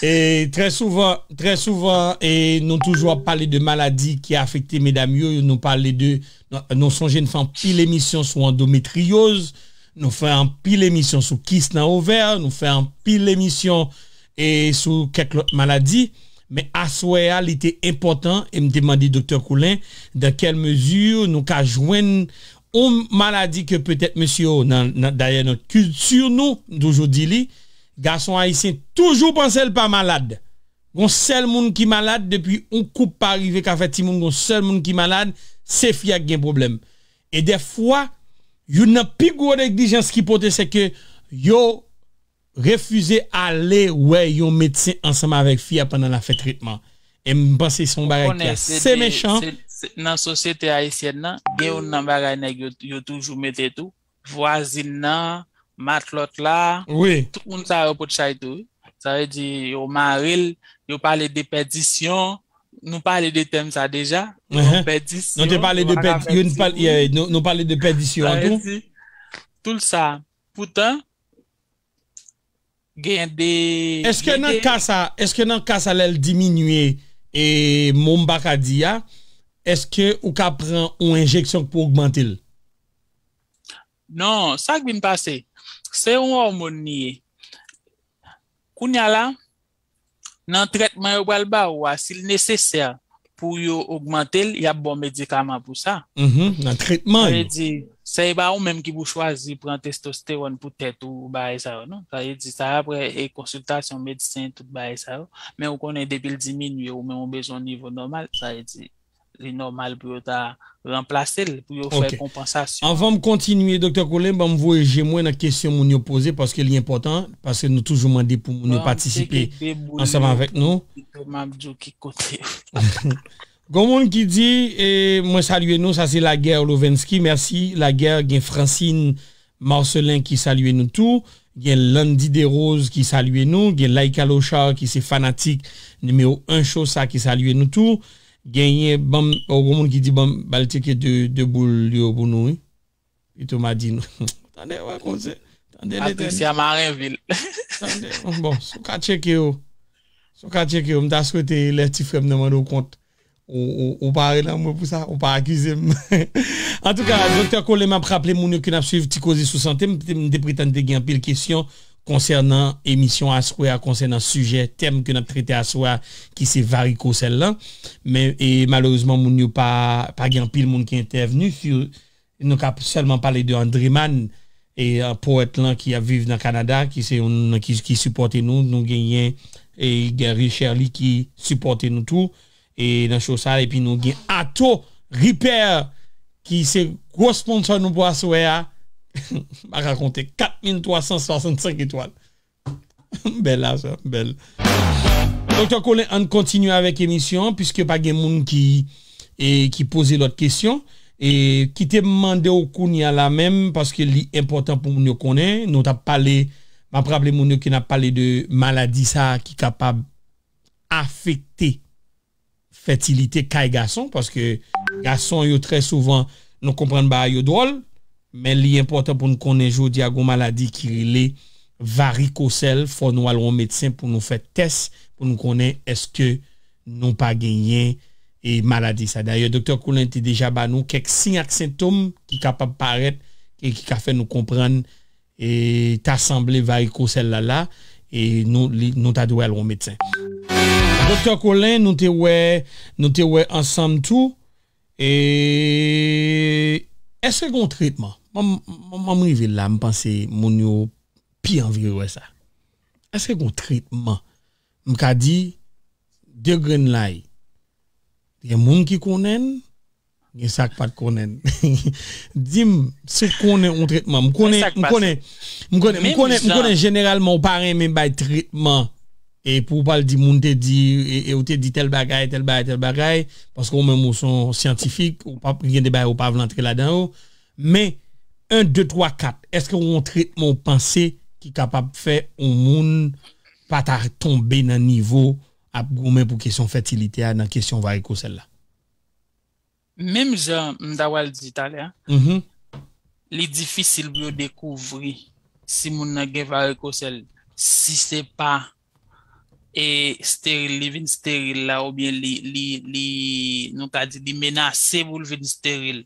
E trè souvan, trè souvan, e nou toujou ap pale de maladi ki afekte medam yo, nou pale de, nou, nou sonje n fè anpil emisyon sou andometriyoz, nou fè anpil emisyon sou kis nan ovè, nou fè anpil emisyon e sou kèk lòt maladi. Men aswè a, li te enpòtan e m te mande Doktè Colin dans quelle mesure nou ka jwenn yon maladi ke petèt mesye yo, nan, nan, dayè nan kilti nou, m toujou di li, gason ayisyen toujou panse l pa malad. Gon sèl moun ki malad depi yon koup pa rive ka fè timoun, gon sèl moun ki malad, se fi a k gen pwoblèm. E dèfwa, youn nan pi gwo neglijans ki pote, se ke yo refize ale wè yon medsen ansanm avèk fi a pandan l ap fè tretman. E m panse se yon bagay ki ase mechan. Nan sosyete ayisyèn nan, gen youn nan bagay nèg yo, yo toujou mete tou. Vwazin nan, matlòt la, tout moun sa yo pot chay tou, wi. Sa vle di, yo mare l, yo pale de pèdisyon. Nou pale de tèm sa deja. Pèdisyon, nou te pale de pèdisyon tou. Tout sa. Poutan, gen de, èske nan ka sa, èske nan ka sa lè l diminye, e mo m pa ka di a, èske ou ka pran yon enjeksyon pou ogmante l? Non, sa k vin pase, se yon òmòn li ye. Kounye a la, nan trètman yo pral ba ou a, si l nesesè pou yo ogmante l, y ap ba w medikaman pou sa. Nan trètman yo. Sa vle di, se pa ou menm ki pou chwazi pran testostewòn pou tèt ou, bagay sa yo, non. Sa vle di, sa apre e konsiltasyon medsen, tout bagay sa yo. Men ou konnen depi l diminye, ou menm ou bezwen yon nivo nòmal, sa vle di, li nòmal pou yo ta ranplase l, pou yo fè konpansasyon. Anvan m kontinye, Doktè Colin, ban m voye je mwen nan kesyon moun yo poze, paske li enpòtan, paske nou toujou mande pou moun yo patisipe ansanm avèk nou. M ap di w ki kote. Gon moun ki di, e, mwen salye nou, sa se Laguerre Lovensky, mèsi Laguerre, gen Francine Marcelin ki salye nou tou. Gen Landy Desroses ki salye nou. Gen Laïka Lochard ki se fanatik nimewo en show sa ki salye nou tou. Genyen, ban m, oh, gon moun ki di ban m, ba l tcheke de, de boul yo pou nou, wi. Pito m a di nou. Tande, wè, konse. Tande, Letènèl. Patricia Marenville. Tande, bon, si w ka tcheke yo. Si w ka tcheke yo, m ta swete lè ti frè m nan mande w kont. Ou, ou, ou pa relan mwen pou sa, ou pa akize m. Antouka, Doktè Colin, m ap raple moun yo ke n ap swiv Ti Koze sou Sante. M te, m te pretann te gen anpil kesyon konsènan emisyon aswè a, konsènan sijè, tèm ke n ap trete aswè a, ki se varikosèl lan. Men, e, malerezman, moun yo pa, pa gen anpil moun ki entèvni. Si nou ka sèlman pale de Andreman, e, a, powèt lan ki ap viv nan Kanada, ki se youn nan ki, ki sipòte nou. Nou genyen, e, Gary Sherly ki sipòte nou tou, e, nan show sa, epi nou gen Ato Ripè, ki se gwo sponsò nou pou aswè a. M pa ka konte, kat mil twa san swasannsenk etwal. Bèl la, sa, bèl. Doktè Colin, ann kontinye avèk emisyon an, piske pa gen moun ki, e, ki poze lòt kesyon. E kite m mande w kounye a la menm, paske li enpòtan pou moun yo konnen. Nou t ap pale, m ap raple moun yo ke n ap pale de maladi sa a ki kapab afekte fètilite kay gason, paske gason yo trè souvan, nou konprann bagay yo dwòl, men li enpòtan pou n konnen jodi a gon maladi ki rele varikosèl, fò nou al wè yon medsen pou nou fè tès, pou nou konnen èske nou pa genyen, e, maladi sa. Dayè, Doktè Colin te deja ba nou kèk siy ak sentòm ki kapab parèt e ki ka fè nou konprann e ta sanble varikosèl la la, e nou, li, nou ta dwe al wè yon medsen. Doktè Colin, nou te wè, nou te wè ansanm tou, e èske gen yon tretman? Mwen, mwen, mwen rive la, m panse moun yo pi anvi wè sa. Èske gen yon tretman? M ka di, de grenn lay. Gen moun ki konnen l, gen sa k pa t konnen l. Di m, si w konnen yon tretman, m konnen, m konnen, m konnen, m konnen, m konnen jeneralman ou pa renmen bay tretman. E pou w pral di moun te di, e, e ou te di tèl bagay, tèl bagay, tèl bagay, paske ou menm ou se yon syantifik, ou pa, gen de bagay ou pa vle antre ladan yo. Men, en, de, twa, kat, èske w yon tretman w panse ki kapab fè yon moun pa ta tonbe nan nivo ap goumen pou kesyon fètilite a nan kesyon varikosèl la? Menm jan m ta pral di talè a, li difisil pou yo dekouvri si moun nan gen varikosèl si se pa e steril, li vin steril la, oubyen li, li, li, nou ka di, li menase pou l vin steril.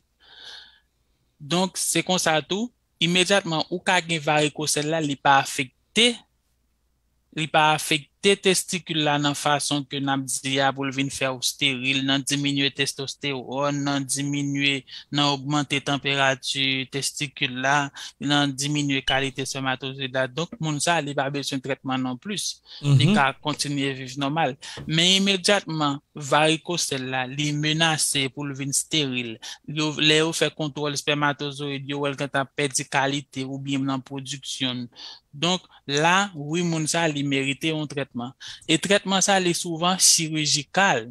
Donk, se konsa tou, imedyatman ou ka gen varikosèl la, li pa afekte, li pa afekte testikil la nan fason ke n ap di a pou l vin fè w steril, nan diminye testostewòn, nan diminye, nan ogmante tanperati testikil la, nan diminye kalite spèmatozoyid la. Donk, moun sa, li pa bezwen trètman non plis. Li ka kontinye viv nòmal. Men imedyatman, varikosèl la, li menase pou l vin steril. Yo, lè yo fè kontwòl spèmatozoyid, yo wè l gentan pèdi kalite oubyen nan pwodiksyon l. Donk, la, wi, moun sa, li merite yon trètman. E trètman sa, li souvan chirijikal.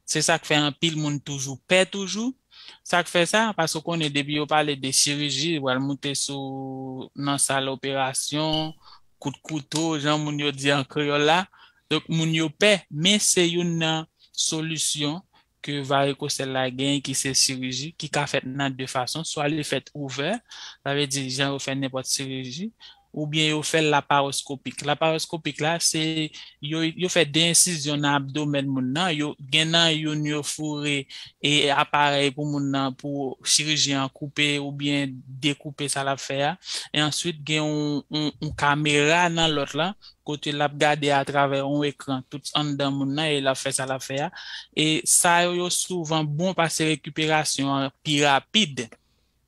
Se sa k fè anpil moun toujou pè toujou. Sa k fè sa? Paske w konnen depi yo pale de chiriji, yo pral moute sou nan sal operasyon, kout kouto, jan moun yo di an kreyòl la. Donk, moun yo pè, men se youn nan solisyon ke varikosèl la genyen ki se chiriji, ki ka fèt nan de fason. Swa li fèt ouvè, sa vle di jan yo fè nenpòt chiriji, oubyen yo fè l laparoskopik. Laparoskopik la, se yo, yo fè de ensizyon nan abdomèn moun nan. Yo, gen nan youn yo foure e aparèy pou moun nan, pou chirijyen an koupe oubyen dekoupe sa l ap fè a. E answit, gen yon, yon, yon kamera nan lòt la, kote l ap gade atravè yon ekran tout anndan moun nan e l ap fè sa l ap fè a. E sa yo, yo souvan bon paske rekiperasyon an pi rapid.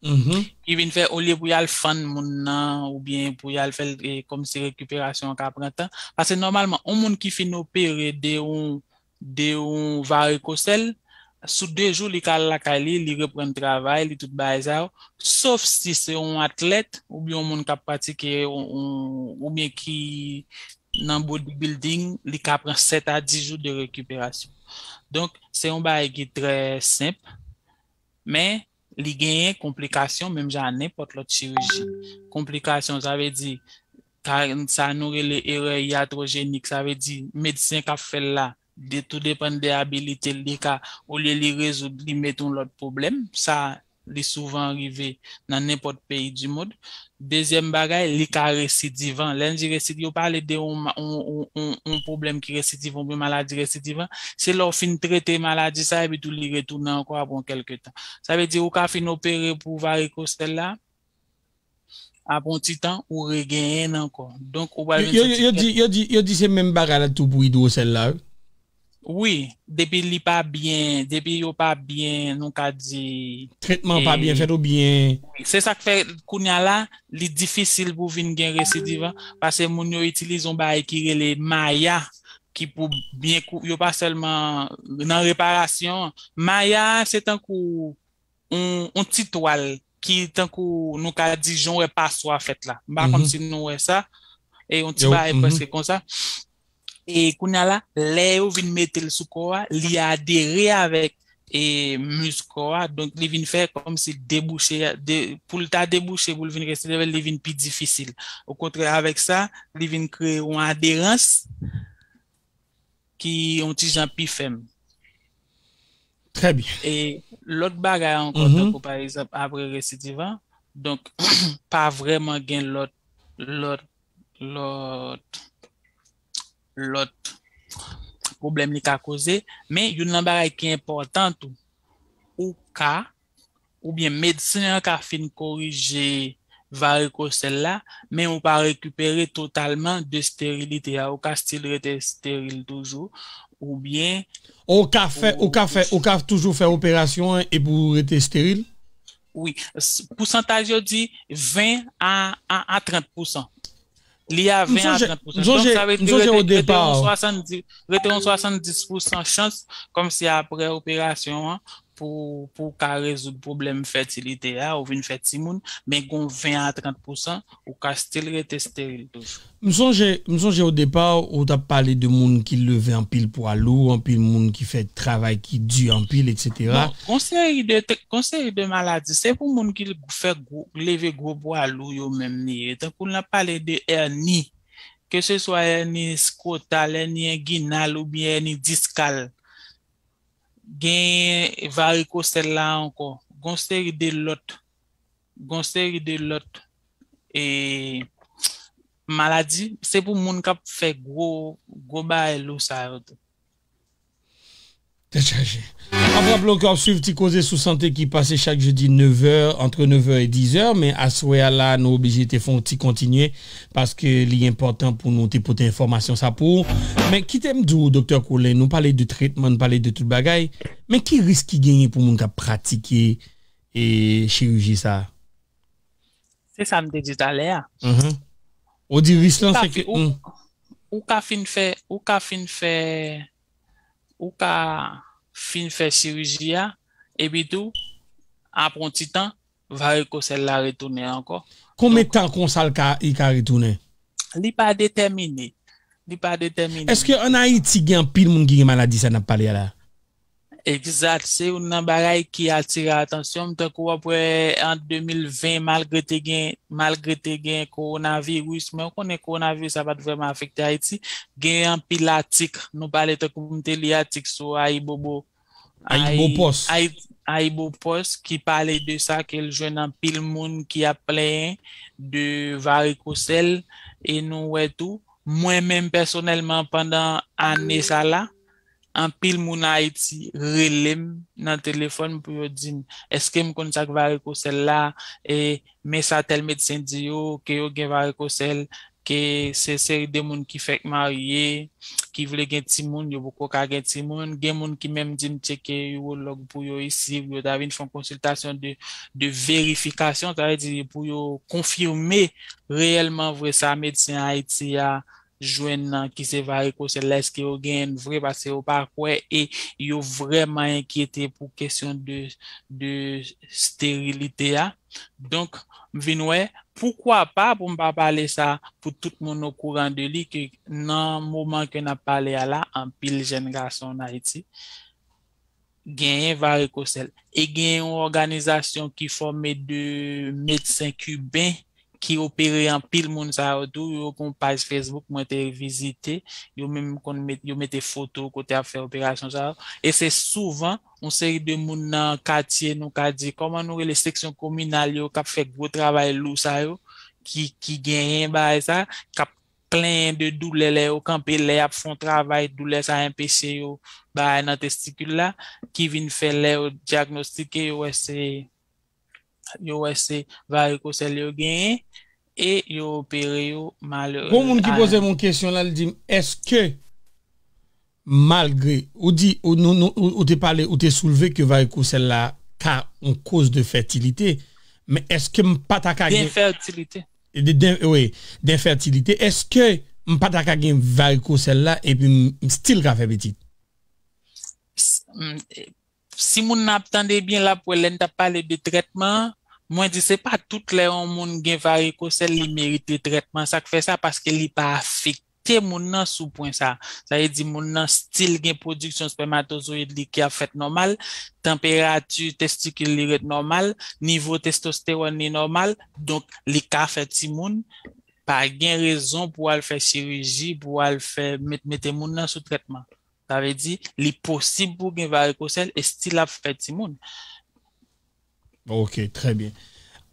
Ki vin fè, olye pou y al fann moun nan, oubyen pou y al fè l, e, kòmsi rekiperasyon an ka pran tan. Paske nòmalman, yon moun ki fin opere de yon, de yon varikosèl, sou de jou, li ka al lakay li, li reprann travay li, tout bagay sa yo. Sof si se yon atlèt, oubyen yon moun k ap pratike, yon, yon, oubyen ki nan bodybuilding, li ka pran sèt a dis jou de rekiperasyon. Donk, se yon bagay ki trè senp, men li genyen konplikasyon menm jan a nenpòt lòt chiriji. Konplikasyon, sa vle di, ka, sa nou rele erè iatwojenik, sa vle di, medsen k ap fè l la, de, tou depann de abilite l, li ka, olye li rezoud, li met yon lòt pwoblèm. Sa, li souvan rive nan nenpòt peyi di mond. Dezyèm bagay, li ka residivan. Lè n di residivan, yo pale de yon, yon, yon, yon, yon pwoblèm ki residivan oubyen maladi residivan. Se lè w fin trete maladi sa, epi tou li retounen ankò apre yon kèlke tan. Sa vle di, ou ka fin opere pou varikosèl la, apre yon ti tan, ou regenyen l ankò. Donk, ou pral vin Yo, yo, santi yo kèk di, yo di, yo di se menm bagay la tou pou idwosèl la, wi. Wi, depi li pa byen, depi yo pa byen, nou ka di, Tretman pa byen e, fèt oubyen wi, se sa k fè kounye a la, li difisil pou vin gen residivan, paske moun yo itilize yon bagay ki rele maya, ki pou byen kou, yo pa sèlman nan reparasyon. Maya, se tankou yon, yon ti twal ki tankou nou ka di jan w wè paswa fèt la. M pa konn si nou wè sa. E yon ti bagay prèske konsa. E kounye a la, lè yo vin mete l sou kò a, li adere avèk e, misk kò a. Donk, li vin fè kòmsi debouche, de, pou l ta debouche, pou l vin residivan, li vin pi difisil. Okontrè, avèk sa, li vin kreye yon aderans ki yon ti jan pi fèm. Trè byen. E lòt bagay ankò, tankou pa egzanp, apre residivan, donk, pa vrèman gen lòt, lòt, lòt, lòt pwoblèm li ka koze. Men, youn nan bagay ki enpòtan tou, ou ka, oubyen medsen an ka fin korije varikosèl la, men ou pa rekipere totalmalman de sterilite a. Ou ka still rete esteril toujou, oubyen Ou ka fè, ou ka fè, ou ka toujou fè operasyon an epi w rete esteril? Wi. S-, pousantaj yo di ven a, a, a trant pousan. Li a ven a trant pousan. Donk, sa vle di rete, rete yon swasanndis, rete yon swasanndis pousan chans, kòmsi apre operasyon an, pou, pou w ka rezoud pwoblèm fètilite a, ou vin fè timoun, men gen yon ven a trant pousan, ou ka still rete esteril toujou. M sonje, m sonje o depa, ou t ap pale de moun ki leve anpil pwa lou, anpil moun ki fè travay ki di anpil, etsetera. Bon, gon seri de, gon seri de maladi, se pou moun ki fè gwo, leve gwo pwa lou yo menm li ye. Tankou n ap pale de èni, ke se swa èni kotal, èni enginal oubyen èni diskal, gen varikosèl la ankò, gon seri de lòt, gon seri de lòt e, maladi, se pou moun k ap fè gwo, gwo bagay lou sa yo tou. Tèt chaje. M ap raple w ke w ap swiv Ti Koze sou Sante ki pase chak jedi nevè, antre nevè e dizè, men aswè a la, nou oblije te fè yon ti kontinye paske li enpòtan pou nou te pote enfòmasyon sa pou ou. Men kite m di w, Doktè Colin, nou pale de tretman, nou pale de tout bagay, men ki risk ki genyen pou moun k ap pratike e chiriji sa a? Se sa m te di talè a. Ou di risk lan se ke. Ou ka fin fè, ou ka fin fè, ou ka fin fè chiriji a, epi tou, apre yon ti tan, varikosèl la retounen ankò. Konbyen tan konsa l ka, li ka retounen? Li pa detèmine. Li pa detèmine. Èske ann Ayiti gen anpil moun ki gen maladi sa n ap pale a la? Egzat, se youn nan bagay ki atire atansyon m, tankou w ap wè an de mil ven, malgre te gen, malgre te gen kowonaviris, men w konnen kowonaviris la pa t vrèman afekte Ayiti, gen anpil atik, nou pale tankou m te li atik sou Ayibobo, Ayibopòs. Ayibopòs ki pale de sa ke l jwenn anpil moun ki ap plenyen de varikosèl, e nou wè tou, mwen menm pèsonèlman pandan ane sa la, anpil moun Ayiti rele m nan telefòn pou yo di m èske m konn sa k varikosèl la, e men sa tèl medsen di yo ke yo gen varikosèl, ke se seri de moun ki fèk marye, ki vle gen timoun, yo poko ka gen timoun, gen moun ki menm di m tcheke iwològ pou yo isi, pou yo ta vin fè yon konsiltasyon de, de verifikasyon, sa vle di pou yo konfime reyèlman vre sa medsen Ayiti a jwenn nan ki se varikosèl la, èske yo genyen l vre, paske yo pa kwè e yo vrèman enkyete pou kesyon de, de sterilite a. Donk, m vin wè, poukwa pa pou m pa pale sa pou tout moun okouran de li, ke nan moman ke n ap pale a la, anpil jèn gason ann Ayiti genyen varikosèl. E genyen yon òganizasyon ki fòme de medsen kiben ki opere anpil moun sa yo tou, yo gen yon paj Facebook mwen te vizite, yo menm konn met, yo mete foto kote y ap fè operasyon sa yo. E se souvan yon seri de moun nan katye, nou ka di, kòman nou rele, seksyon kominal yo, k ap fè gwo travay lou sa yo, ki, ki genyen bagay sa, k ap plenyen de doulè lè yo kanpe, lè y ap fè yon travay, doulè sa enpeche yo bagay nan testikil la, ki vin fè lè yo dyagnostike, yo wè se, yo wè se varikosèl yo genyen, e yo opere yo malere. Gon moun ki poze m yon kesyon la, li di m, èske malgre ou di, ou, nou, nou, ou, ou te pale, ou te soulve ke varikosèl la ka yon koz de fètilite, men èske m pa ta ka gen D'infertilité. de, de, wi, d'infertilité, èske m pa ta ka gen varikosèl la epi m, m still ka fè pitit? S- m- Si moun nan ap tande byen, l ap wè lè n t ap pale de trètman an, mwen di se pa tout lè yon moun gen varikosèl li merite trètman. Sa k fè sa? Paske li pa afekte moun nan sou pwen sa. Sa vle di moun nan still gen pwodiksyon spèmatozoyid li ki ap fèt nòmal, tanperati testikil li ret nòmal, nivo testostewòn li nòmal, donk li ka fè timoun, pa gen rezon pou al fè chiriji, pou al fè met, mete moun nan sou trètman. Sa vle di, li posib pou gen varikosèl e still ap fè timoun. Ok, trè byen.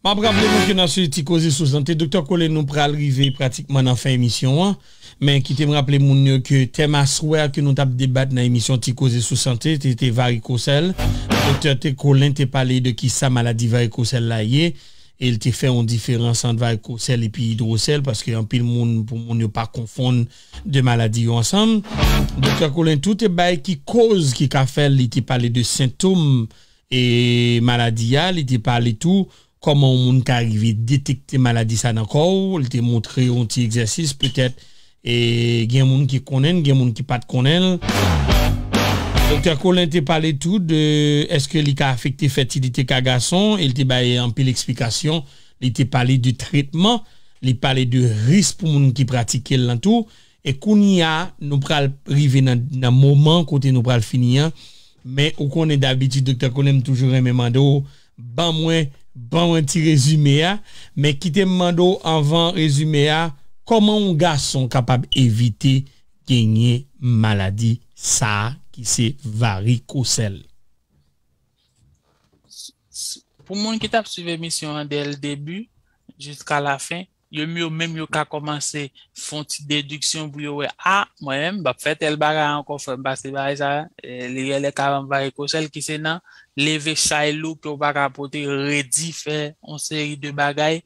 M ap raple nou ke nan sou Ti Koze sou Sante, Doktè Colin, nou pral rive pratikman nan fen emisyon an. Men kite m raple moun yo ke tèm aswè a ke nou t ap debat nan emisyon Ti Koze sou Sante, te, te varikosèl. Doktè te, Colin te pale de kisa maladi varikosèl la ye. E l te fè yon diferans ant varikosèl epi idwosèl, paske anpil moun, pou moun yo pa konfonn de maladi yo ansanm. Doktè Colin tou te bay ki koz ki ka fè l, li te pale de sentòm e maladi a, li te pale tou kòman yon moun ka rive detekte maladi sa nan kò w, li te montre yon ti egzèsis, petèt e gen moun ki konnen l, gen moun ki pa t konnen l. Doktè Colin te pale tou de èske li ka afekte fètilite ka gason, e li te bay anpil eksplikasyon, li te pale de tretman, li pale de risk pou moun ki pratike l lan tou. E kounye a, nou pral rive nan, nan moman kote nou pral fini an. Men ou konnen dabitid, Doktè Colin, m toujou renmen mande w, ban mwen, ban mwen ti rezime a. Men kite m mande w anvan rezime a, Kòman yon gason kapab evite genyen maladi sa a ki se varikosèl? S- s- Pou moun ki t ap swiv emisyon an dè l debi jiska lafen, yo, yo menm yo ka kòmanse fè yon ti dediksyon pou yo wè, a, mwen menm, m p ap fè tèl bagay ankò, frè m, paske bagay sa, eh, li rele ka ban m varikosèl ki se nan leve chay lou ke w pa ka pote, redi fè yon seri de bagay,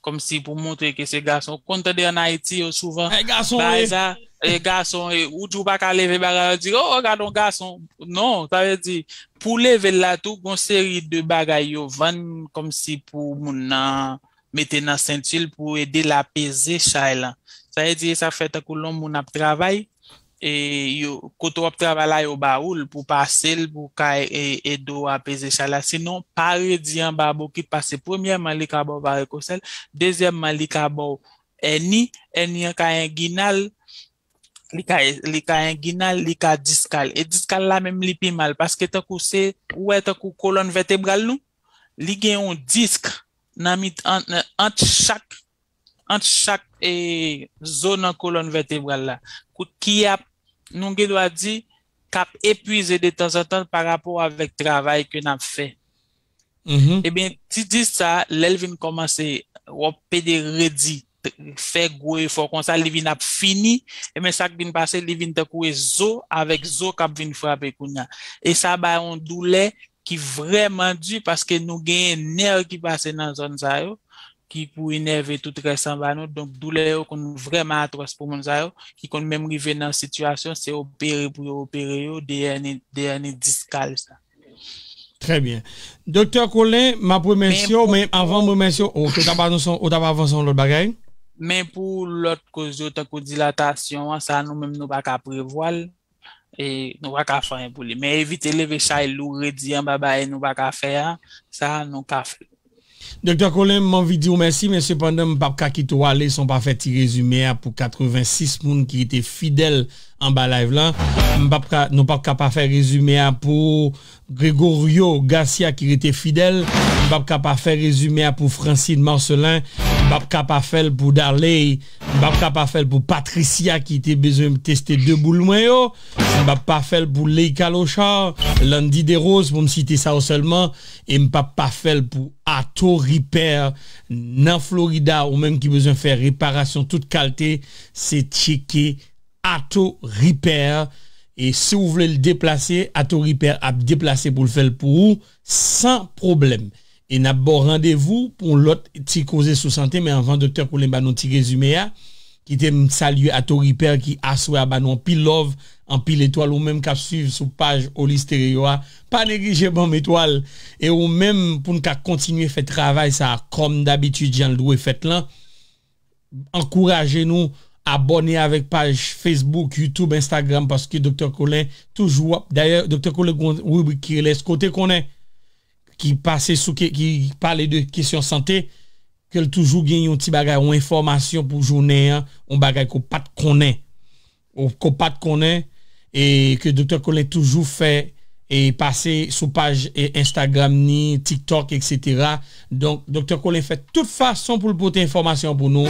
kòmsi pou montre ke se gason. Ou konn tande ann Ayiti, yo souvan, Ay, gason, bagay wi. Sa, e gason, e, ou di w pa ka leve bagay, yo di, o, o, gade yon gason. Non, sa vle di, pou leve l la tou, gon seri de bagay yo vann kòmsi pou moun nan mete nan senti l pou ede l apeze chay lan. Sa vle di, sa fè tankou lè yon moun ap travay, e yo, kote w ap travay la, yo ba ou l pou pase l, pou ka e, ede w apeze chay la. Sinon, pa redi anba bokit, paske premyèman, li ka ba w varikosèl, dezyèmman, li ka ba w èni, èni an ka enginal, li ka, li ka enginal, li ka diskal. E diskal la menm, li pi mal, paske tankou se, ou wè tankou kolòn vètebral nou, li gen yon disk nan mit, ant, ant chak, ant chak, e, zo nan kolòn vètebral la. Kout ki ap, nou gen dwa di, k ap epuize de tanzantan pa rapò avèk travay ke n ap fè. Mhm. Ebyen, ti disk sa, lè l vin kòmanse, w ap pede redi, t- fè gwo efò konsa, li vin ap fini, ebyen, sa k vin pase, li vin tankou e zo avèk zo k ap vin frape kounye a. E sa bay yon doulè ki vrèman di, paske nou genyen nè ki pase nan zòn sa yo, ki pou enève tout rès anba nou. Donk, doulè yo konn vrèman atwòs pou moun sa yo, ki konn menm rive nan sitiyasyon, se opere pou yo opere yo, de èni, de èni diskal sa. Trè byen. Doktè Colin, m ap remèsye w, men avan m remèsye w, ou t ap anonse, ou t ap avanse yon lòt bagay? Men pou lòt koz yo, tankou dilatasyon an, sa nou menm nou pa ka prevwa l, e nou pa ka fè anyen pou li. Men evite leve chay lou, redi anba bagay nou pa ka fè a, sa nou ka fè. Doktè Colin, m anvi di w mèsi, men sepandan, m p ap ka kite w ale san w pa fè ti rezime a pou katrevensis moun ki rete fidèl anba live lan. M p ap ka, nou p ap ka pa fè rezime a pou Gregorio Garcia ki rete fidèl. M p ap ka pa fè rezime a pou Francine Marcelin. M p ap ka pa fè l pou Darley. M p ap ka pa fè l pou Patricia ki te bezwen teste de boul mwen yo. M p ap pa fè l pou Leika Lochard, Landy Desroses, pou m site sa yo sèlman. E m p ap pa fè l pou Ato Repair nan Florida, ou menm ki bezwen fè reparasyon tout kalte, se tcheke Ato Repair. E si w vle l deplase, Ato Repair ap deplase pou l fè l pou ou san pwoblèm. E n ap ba w randevou pou yon lòt ti koze sou sante, men anvan Doktè Colin ba nou ti rezime a, kite m salye Ato Repair ki aswè a ba nou anpil love, anpil etwal, ou menm k ap swiv sou paj Oli Stereo a, pa neglije ban m etwal. E ou menm, pou n ka kontinye fè travay sa a kòm dabitid jan l dwe fèt lan, ankouraje nou, abòne avèk paj Facebook, YouTube, Instagram, paske Doktè Colin toujou ap, dayè, Doktè Colin gen yon ribrik ki rele Èske w te konnen? Ki pase sou ke, ki pale de kesyon sante, ke l toujou gen yon ti bagay, yon enfòmasyon pou jounen an, yon bagay ke w pa t konnen. Ou, ke w pa t konnen, e ke Doktè Colin toujou fè, e pase sou paj, e Instagram ni, TikTok, etsetera. Donk, Doktè Colin fè tout fason pou l pote enfòmasyon pou nou.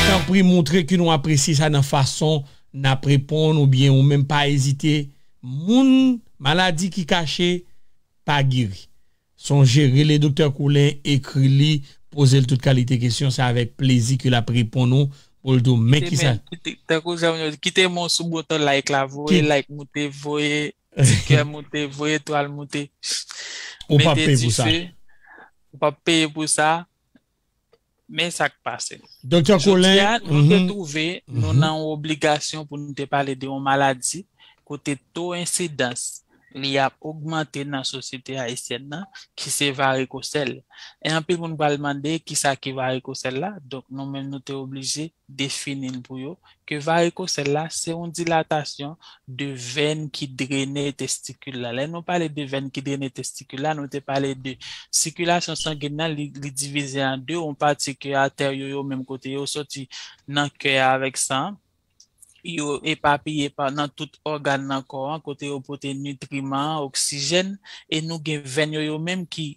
Tanpri, montre ke nou apresye sa nan fason n ap reponn, oubyen ou menm pa ezite. Moun, maladi ki kache, pa geri. Sonje, rele Doktè Colin, ekri li, poze l tout kalite kesyon, se avèk plezi ke l ap reponn ou, pou l di w, men kisa. Kite, tankou jan yo di, kite men w sou bouton like la, voye like moute, voye ti kè moute, voye etwal moute. Ou p ap peye pou sa. Ou p ap peye pou sa. Men sa k pase. Doktè Colin, jodi a, nou te twouve nou nan yon obligasyon pou nou te pale de yon maladi kote to ensidans li ap ogmante nan sosyete ayisyèn nan, ki se varikosèl. E anpil moun pral mande kisa ki varikosèl la, donk nou menm nou te oblije defini l pou yo, ke varikosèl la se yon dilatasyon de vèn ki drene testikil la. Lè nou pale de vèn ki drene testikil la, nou te pale de sikilasyon sangen nan, li, li divize an de, yon pati ke atèryo yo menm kote yo soti nan kè a avèk san an, yo epapiye pa, nan tout ògàn nan kò an, kote yo pote nitriman an, oksijèn, e nou gen vèn yo, yo menm ki,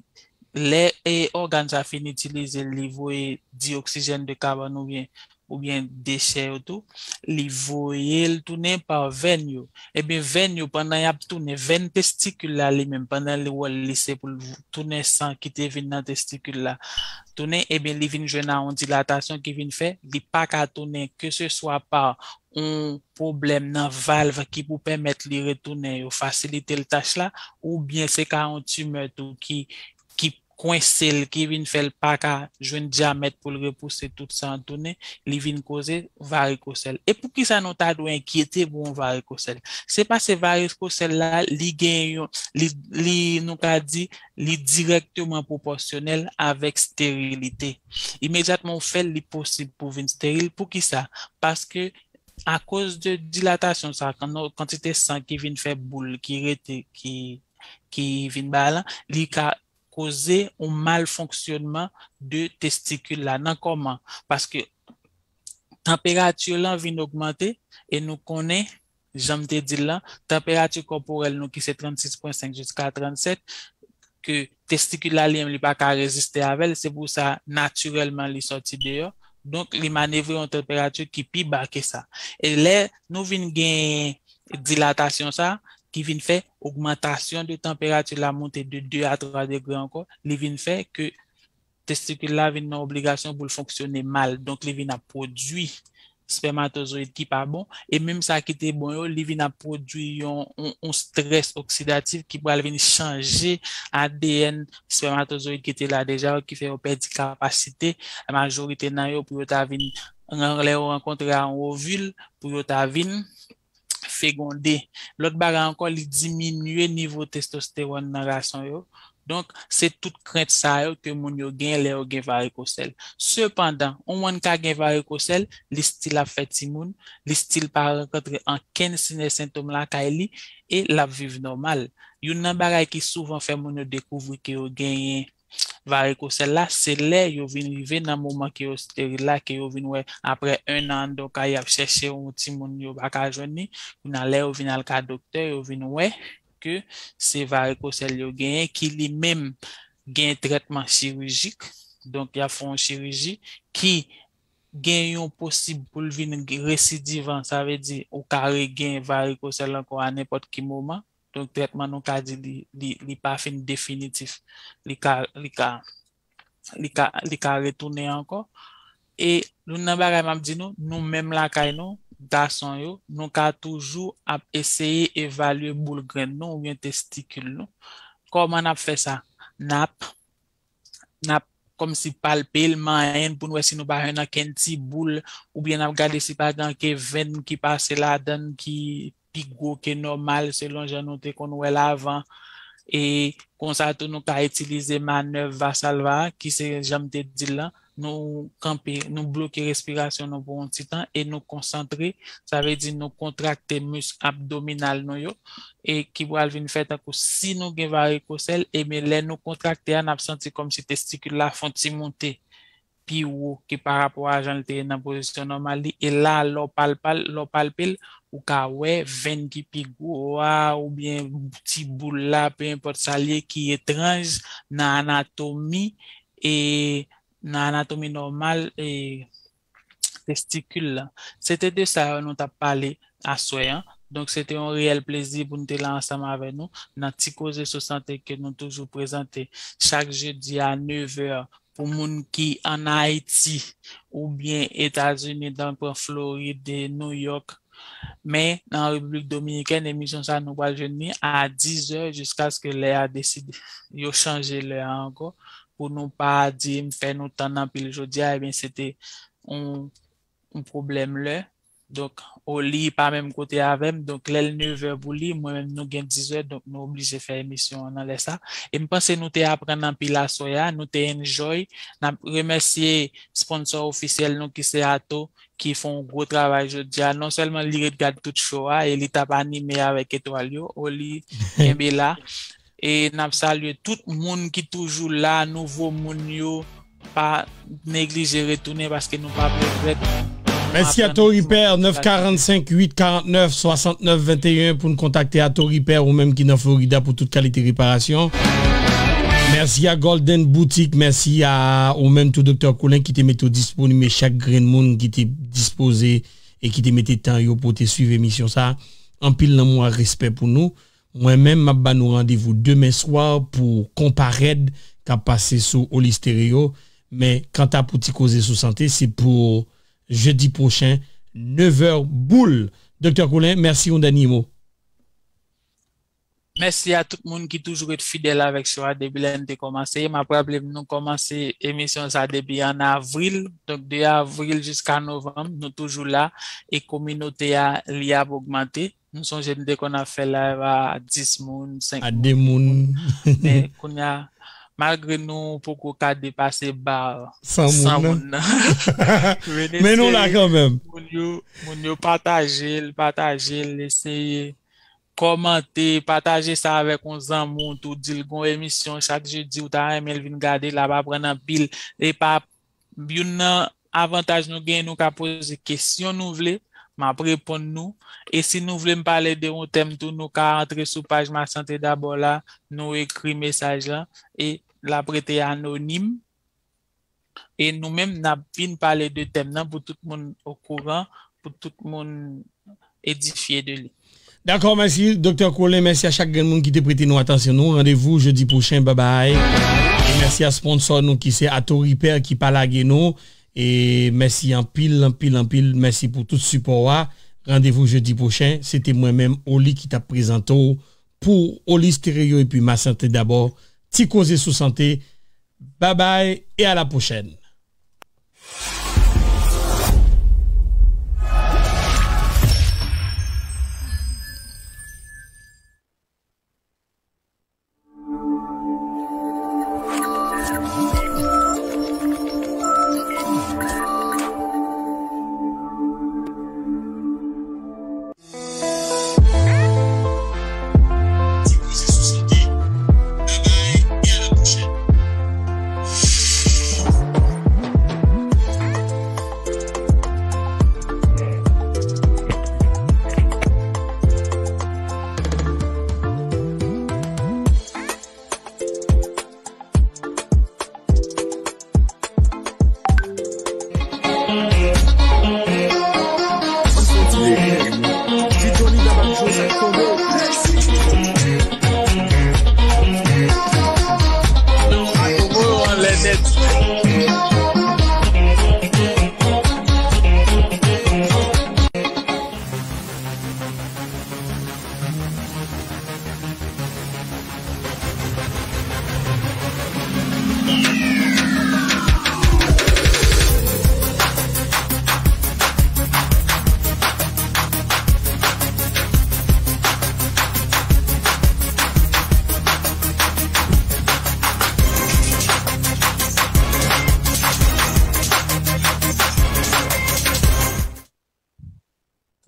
lè, e, ògàn sa fin itilize l, li voye dioksijèn de kabòn oubyen oubyen dechè yo tou, li voye l tounen pa venn yo. Ebyen, venn yo, pandan y ap tounen, venn testikil la li menm, pandan li wòl li se pou l tounen san ki te vin nan testikil la, tounen, ebyen, li vin jwenn a yon dilatasyon ki vin fè, li pa ka tounen, ke se swa pa yon pwoblèm nan valv ki pou pèmèt li retounen yo, fasilite l tach la, oubyen se ka yon timè tou ki, ki kwense l, ki vin fè l pa ka jwenn dyamèt pou l repouse tout sa an tounen, li vin koze varikosèl. E poukisa nou ta dwe enkyete pou yon varikosèl? Se paske varikosèl la, li gen yon, li, li, nou ka di, li dirèkteman pwopòsyonèl avèk sterilite. Imedyatman ou fè l, li posib pou vin steril. Poukisa? Paske akoz de dilatasyon sa, kan-, kantite san ki vin fè boul, ki rete, ki, ki vin ba la, li ka koze yon malfonksyonman de testikil la. Nan kòman? Paske tanperati lan vin ogmante e nou konnen, jan m te di l lan, tanperati kòporèl nou ki se trannsis pwen senk jiska trannsèt, ke testikil la li menm li pa ka reziste avè l, se pou sa natirèlman li sòti deyò. Donk, li manevre yon tanperati ki pi ba ke sa. E lè nou vin gen dilatasyon sa, ki vin fè ogmantasyon de tanperati la monte de de a twa degre ankò, li vin fè ke testikil la vin nan obligasyon pou l fonksyone mal. Donk, li vin ap pwodui spèmatozoyid ki pa bon. E menm sa ki te bon yo, li vin ap pwodui yon, yon, yon strès oksidatif ki pral vin chanje A D N spèmatozoyid ki te la deja yo, ki fè yo pèdi kapasite majorite nan yo pou yo ta vin, lè yo rankontre a yon ovil, pou yo ta vin fegonde. Lòt bagay ankò, li diminye nivo testostewòn nan gason yo. Donk, se tout krent sa yo ke moun yo gen lè yo gen varikosèl. Sepandan, yon moun ka gen varikosèl, li still ap fè timoun, li still pa rankontre ankenn siy e sentòm lakay li, e l ap viv nòmal. Youn nan bagay ki souvan fè moun yo dekouvri ke yo genyen varikosèl la, se lè yo vin rive nan moman ke yo steril la, ke yo vin wè apre en an anndan kay y ap chèche yon timoun yo pa ka jwenn li, kounye a lè yo vin al ka doktè, yo vin wè ke se varikosèl yo genyen, ki li menm gen trètman chirijik, donk y ap fè yon chiriji ki gen yon posib pou l vin residivan, sa vle di ou ka regenyen varikosèl ankò a nenpòt ki moman. Donk, trètman nou ka di li, li, li pa fin definitif. Li ka, li ka, li ka, li ka retounen ankò. E youn nan bagay m ap di nou, nou menm lakay nou, gason yo, nou ka toujou ap eseye evalye boul grenn nou oubyen testikil nou. Kòman n ap fè sa? N ap, n ap kòmsi palpe l, manyen l pou n wè si nou pa jwenn ankenn ti boul, oubyen n ap gade si pa gen ankenn venn ki pase ladan l ki pi gwo ke nòmal selon jan nou te konn wè l avan. E konsa tou nou ka itilize manèv Valsalva a, ki se jan m te di l lan, nou kanpe, nou bloke respirasyon nou pou yon ti tan e nou konsantre, sa vle di nou kontrakte misk abdominal nou yo, e ki pral vin fè tankou si nou gen varikosèl, ebyen lè nou kontrakte a, n ap santi kòmsi testikil la fè yon ti moute pi wo ke pa rapò a jan l te ye nan pozisyon nòmal li. E la, lè w palpal, lè w palpe l, ou ka wè venn ki pi gwo a, oubyen ti boul la, pe enpòt sa l ye, ki etranj nan anatomi, e nan anatomi nòmal, e testikil la. Se te de sa yo nou t ap pale aswè an. Donk, se te yon reyèl plezi pou n te la ansanm avè nou nan Ti Koze sou Sante ke nou toujou prezante chak jedi a nevè pou moun ki ann Ayiti oubyen Etazini, tankou Florid, New York. Men, nan Repiblik Dominikèn, emisyon sa a nou pral jwenn li a dizè jiskaske lè a deside. Yo chanje lè a ankò pou nou pa di m fè nou tann anpil jodi a, ebyen, se te yon, yon pwoblèm lè. Donk, Oli pa menm kote avè m. Donk, lè l nevè pou li, mwen menm nou gen dizè, donk nou oblije fè emisyon an nan lè sa. E m panse nou te aprann anpil aswè a, nou te enjoy. N ap remèsye sponsò ofisyèl nou ki se Ato, ki fè yon gwo travay jodi a. Non sèlman li ret gad tout show a, e li t ap anime avèk etwal yo, Oli, kenbe la. E n ap salye tout moun ki toujou la, nouvo moun yo, pa neglije retounen paske nou p ap regrèt. Mèsi a Tori Pè, nèf karannsenk uit karannèf swasantnèf venteyen pou n kontakte a Tori Pè, ou menm ki nan Florida pou tout kalite reparasyon. Mèsi a Golden Boutique, mèsi a ou menm tou, Doktè Colin, ki te mete w disponib, e chak grenn moun ki te dispoze e ki te mete tan yo pou te swiv emisyon sa. Anpil lanmou ak respè pou nou. Mwen menm, m ap ba nou randevou demen swa pou Konpa Rèd k ap pase sou Oli Stereo. Men, kanta pou ti koze sou sante, se pou jedi pwochen, nevè boul. Doktè Colin, mèsi, yon dènye mo. Mèsi a tout moun ki toujou ret fidèl avèk show a depi lè n te kòmanse. M ap raple nou kòmanse emisyon sa depi an avril. Donk, de avril jiska novanm, nou toujou la. E kominote a, li ap ogmante. M sonje m te konn ap fè live a dis moun, senk moun, de moun. Men kounye a, malgre nou poko ka depase ba san moun nan, men nou la kanmenm. Moun yo, moun yo pataje l, pataje l, eseye kòmante, pataje sa avèk yon zanmi w tou, di l gon emisyon chak jedi, ou ta renmen l vin gade, l ap aprann anpil. E pa youn nan avantaj nou genyen, nou ka poze kesyon nou vle, m ap reponn nou. E si nou vle m pale de yon tèm tou, nou ka antre sou paj Ma Sante Dabò la, nou ekri mesaj lan, e l ap rete anonim. E nou menm, n ap vin pale de tèm nan pou tout moun okouran, pou tout moun edifye de li. Dakò, mèsi, Doktè Colin, mèsi a chak grenn moun ki te prete nou atansyon nou. Randevou jedi pwochen, babay. E mèsi a sponsò nou ki se Ato Repair ki pa lage nou. E mèsi anpil, anpil, anpil. Mèsi pou tout sipò a. Randevou jedi pwochen. Se te mwen menm, Oli, ki t ap prezante w pou Oli Stereo epi Ma Sante Dabò. Ti koze sou sante. Babay e a la pwochèn. Ti koze sou sante. Babay e a la pwochèn.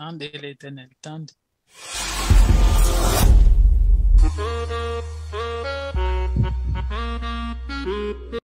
Tande, Letènèl, tande.